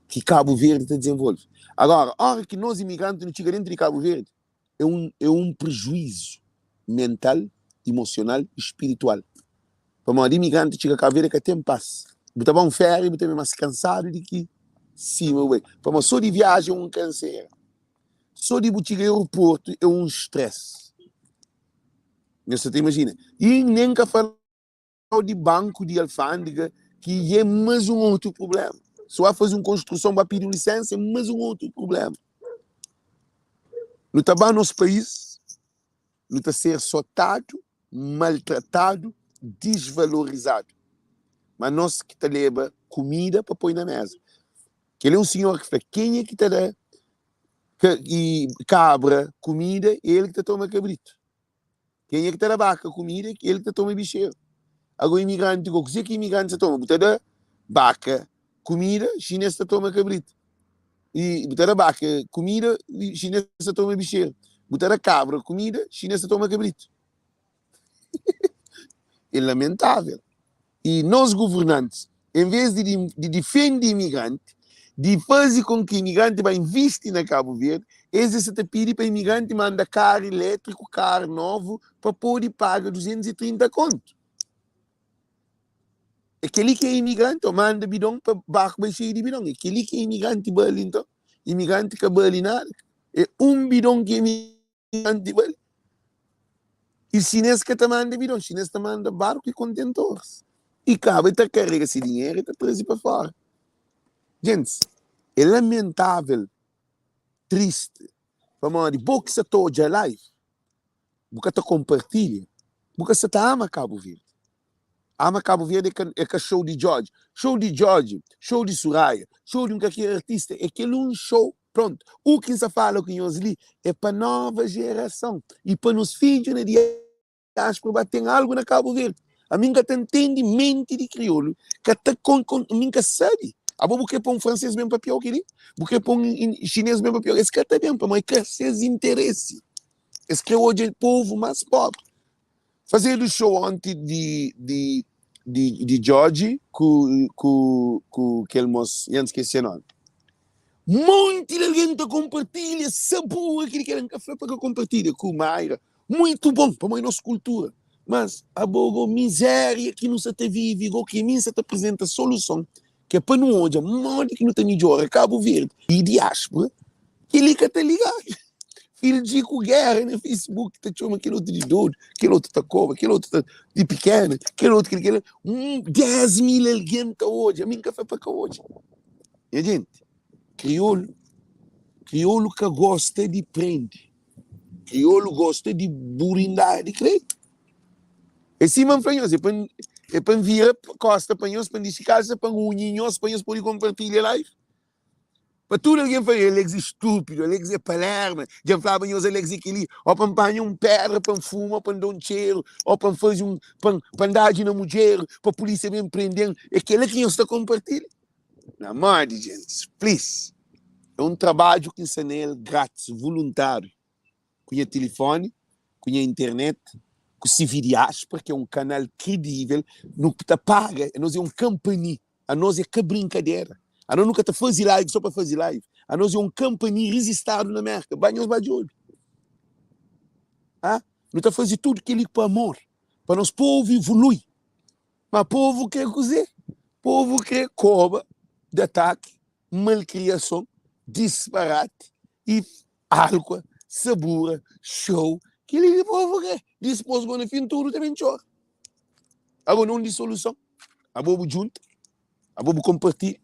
A: ki Kabu Verdi ta dizenvolve. Agora, ora ki nos imigranti nu txiga dentu di Kabu Verdi, é un, é un prejuizu mental, emosional i spiritual. Pamodi imigranti txiga Kabu Verdi ka ten pas. Bu ta ba un féria bu ta ben mas kansadu di ki sima bu bai. Pamodi sô di viaja é un kansera. Sô di bu txiga aeroportu é un stress. Nhos sa ta imajina. I nen ka fala di banku di alfândega ki é mas un otu prubléma. Si bu ba faze un konstruson, bu ba pidi un lisénsa, é mas un otu prubléma. Nu ta ba nos país, nu ta ser sotadu, maltratadu, disvalorizadu. Ma nos ki ta leba kumida pa poi na méza. Kel é un sinhor ki fla, kenha ki ta da kabra kumida, é el ki ta toma kabritu. Kenha ki ta da baka kumida é el ki ta toma bixeru. Ago imigranti go, kuzê ki imigranti sa toma? Bu ta da baka kumida, xinês ta toma kabritu. I bu ta da baka kumida, xinês ta toma bixeru. Bu ta da kabra kumida, xinês ta toma kabritu. É lamentável. I nos governantis, en vez di di difende imigranti, di faze kon ki imigranti ba invisti na Kabu Verdi, es es sa ta pidi pa imigranti manda karu ilétriku, karu novu, pa pode paga 230 kontu. É kel-li ki é imigranti? Ô manda bidon pa barku bai xeiu di bidon? É kel-li ki é imigranti bali nton? Imigranti ka bali nada. É un bidon ki imigranti bali. I xinês ka ta manda bidon, xinês ta manda barku i kontentoris. I kaba i ta karega se dinheru i ta traze pa fora. Gentis, é lamentável, tristi, pamodi bo ki sa ta odja live, bu ka ta konpartilha, bu ka sa ta ama Kabu Verdi. Ama Kabu Verdi é ka show di Djodje. Show di Djodje, show di Suraia, show di un kalker artista é kel un show, prontu. U ki N sa fala ku nhos li é pa nova jerason i pa nos fidju na diáspora ba ten algu na Kabu Verdi. Ami N ka ta ntende menti di kriolu ka ta mi N ka sabe. Abo bu kre pa un fransês ben papiau kel-li? Bu kre pa un xinês ben papiau? Es ka ta ben pamodi é ka ses interesi. Es kre odja povu más pobri. Fazedu show onti di di di di Djodje ku ku ku kel mos, nha N skese se nomi. Monti di algen ta konpartilha sabura kili kel N ka fla pa ka konpartilha ku Mayra. Muitu bon pamodi nos kultura. Mas abo go mizeria ki nu sa ta vivi go ki mi N sa ta aprizenta soluson ki é pa nu odja modi ki nu ta midjora Kabu Verdi i diáspora, kel-li ka ta ligadu. Fidji ku géra na Facebook ta txoma kel otu di dodu, kel otu ta koba, kel otu ta di pikena, kel otu kel kel. 10 mil algen ta odja, mi N ka fla pa ka odja. Nha jenti, kriolu, kriolu ka gosta di prende. Kriolu gosta di burindadi krê. É sima N fla nhos, é pa é pa N vira kosta pa nhos, pa N dixi kalsa, pa N unhi nhos, pa nhos pode konpartilha live. Pa tudu algen fla, Alex é stúpidu, Alex é palerma, dja N flaba nhos Alex é kel-li. Ó pa N panha un pédra pa N fuma, ó pa N da un txeru, ó pa N faze un, pa N, pa N dadji na mudjeru, pa pulísia ben prende-m. É kel-la ki nhos ta konpartilha? Na modi, gentis, please. É un trabadju ki N sta na el grátis, voluntáriu. Ku nha tilifoni, ku nha internet, ku CV Diáspora, ki é un kanal kridível, nu ta paga, nos é un kanpani, anos é ka brinkadera, anos nu ka ta faze live só pa faze live, anos é un kanpani rizistadu na Mérka, ba nhos ba djobe. Ah, nu ta faze tudu kel-li pa amor, pa nos povu ivolui. Ma povu kre kuzê? Povu kre koba di ataki, malkriason, disparati i álkua, sabura, xou. Kel-li ki povu kre. Dispôs go na fin tudu ta ben txora. Abo na undi soluson? Abo bu djunta? Abo bu konpartilha?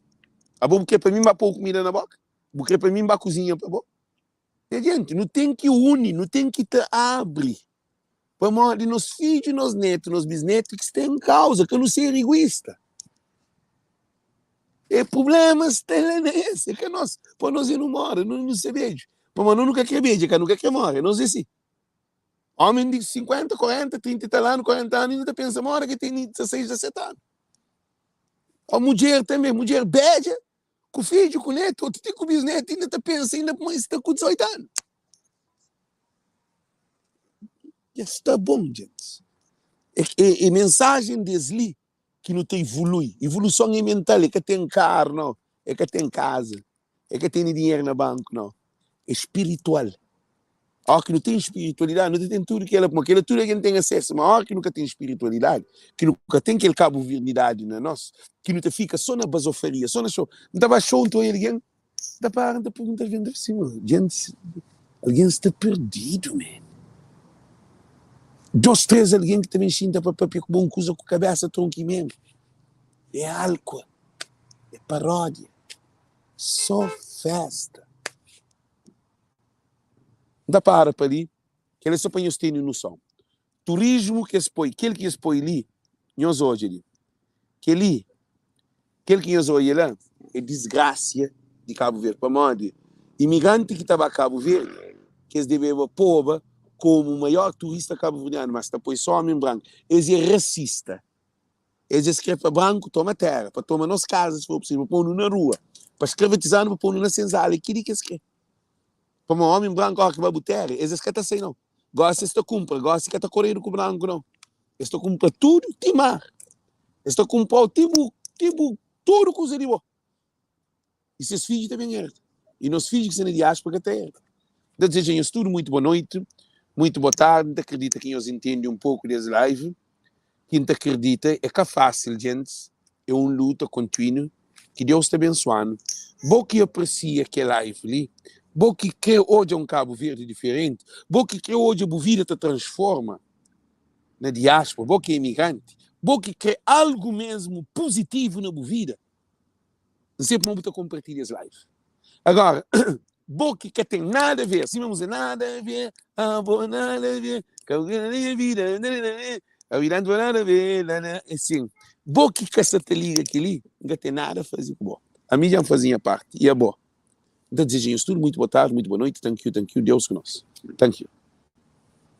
A: Abo bu kre pa mi N ba pô-u kumida na boka? Bu kre pa mi N ba kuzinha pa bo? Nha jenti, nu ten ki uni, nu ten ki ta abri Pamodi nos fidju, nos netu, nos bisnetu ki sta en kauza, ka nu ser iguista. E problema sta la na es, é ka nos. Pa nos é nu mora, nu nu ser bedju. Pamodi nos nu ka kre bedja, ka nu ka kre more, nos é si. Omi di 50, 40, 30 i tal anu, 40 anu, inda ta pensa mora ki tene 16, 17 anu. O mudjer tanbe, mudjer bedja, ku fidju, ku netu, otu ti ku bisnetu, inda ta pensa inda ma es sta ku 18 anu. Dja sta bon, djentis. É, é, é mensajen des li ki nu ta ivolui. Ivoluson é mental, é ka ten karu, nau. É ka ten kaza, é ka tene dinheru na banku, nau. É spiritual. Óra ki nu ten spiritualidadi, nu ta ten tudu kela, pamodi kela tudu algen ten asesu. Ma óra ki nu ka ten spiritualidadi, ki nu ka ten kel kabuverdidadi na nos, ki nu ta fika so na bazofaria, so na xou. N ta ba xou, N ta oia algen, N ta para, N ta pergunta algen, N ta fla si, ma djentis, algen sta perdidu, man. Dos, tres algen ki ta ben xinta pa papia ku bo un kuza ku kabesa tronki memu. É álkua, é paródia, só festa. N ta para pa li, kel é só pa nhos tene noson. Turismu ki es poi, kel ki es poi li, nhos odja li. Kel-li, kel ki nhos odja la, é disgrasia di Kabu Verdi. Pamodi imigranti ki ta ba Kabu Verdi, ki es debeba poba. komu maior turista kabuverdianu, mas ta poi só omi branku. Es é rasista. Es es kre pa branku toma tera, pa toma nos kaza si for pusivel, pa ponu na rua, pa skravatizanu, pa ponu na senzala. É kili ki es kre. Pamodi omi branku ora ki ba bu tera, es es ka ta sai nau. Gosi es ta kunpra, gosi ka ta koredu ku branku nau. Es ta kunpra tudu ti mar. Es ta kunprau ti bu, ti bu, tudu kuza di bo. I ses fidju ta ben erda. I nos fidju ki sta na diáspora ka ta erda. N ta dizeja nhos tudu muitu boa noiti, muitu boa tardi. N ta kridita ki nhos intendi un poku des live. Ki N ta kridita é ka fásil, djentis. É un luta kontinu. Ki Deus ta bensua-nu. Bo ki apresia kel live li, bo ki krê odja un Kabu Verdi diferenti, bo ki krê odja bu vida ta transforma na diáspora, bo ki é imigranti, bo ki krê algu mesmu puzitivu na bu vida, N sei pamodi bu ta konpartilha es live. Agora, bo ki ka ten nada a ver, sima múzika, nada a ver, ah, bo nada a ver, ka bu na minha vida, a vida não nada a ver, nana, é assim. Bo ki ka sa ta liga kel-li, N ka ten nada a faze ku bo. Ami dja N faze nha parti, i abo? N ta dizeja nhos tudu muitu boa tardi, muitu boa noiti, thank you, thank you, Deus ku nos. Thank you.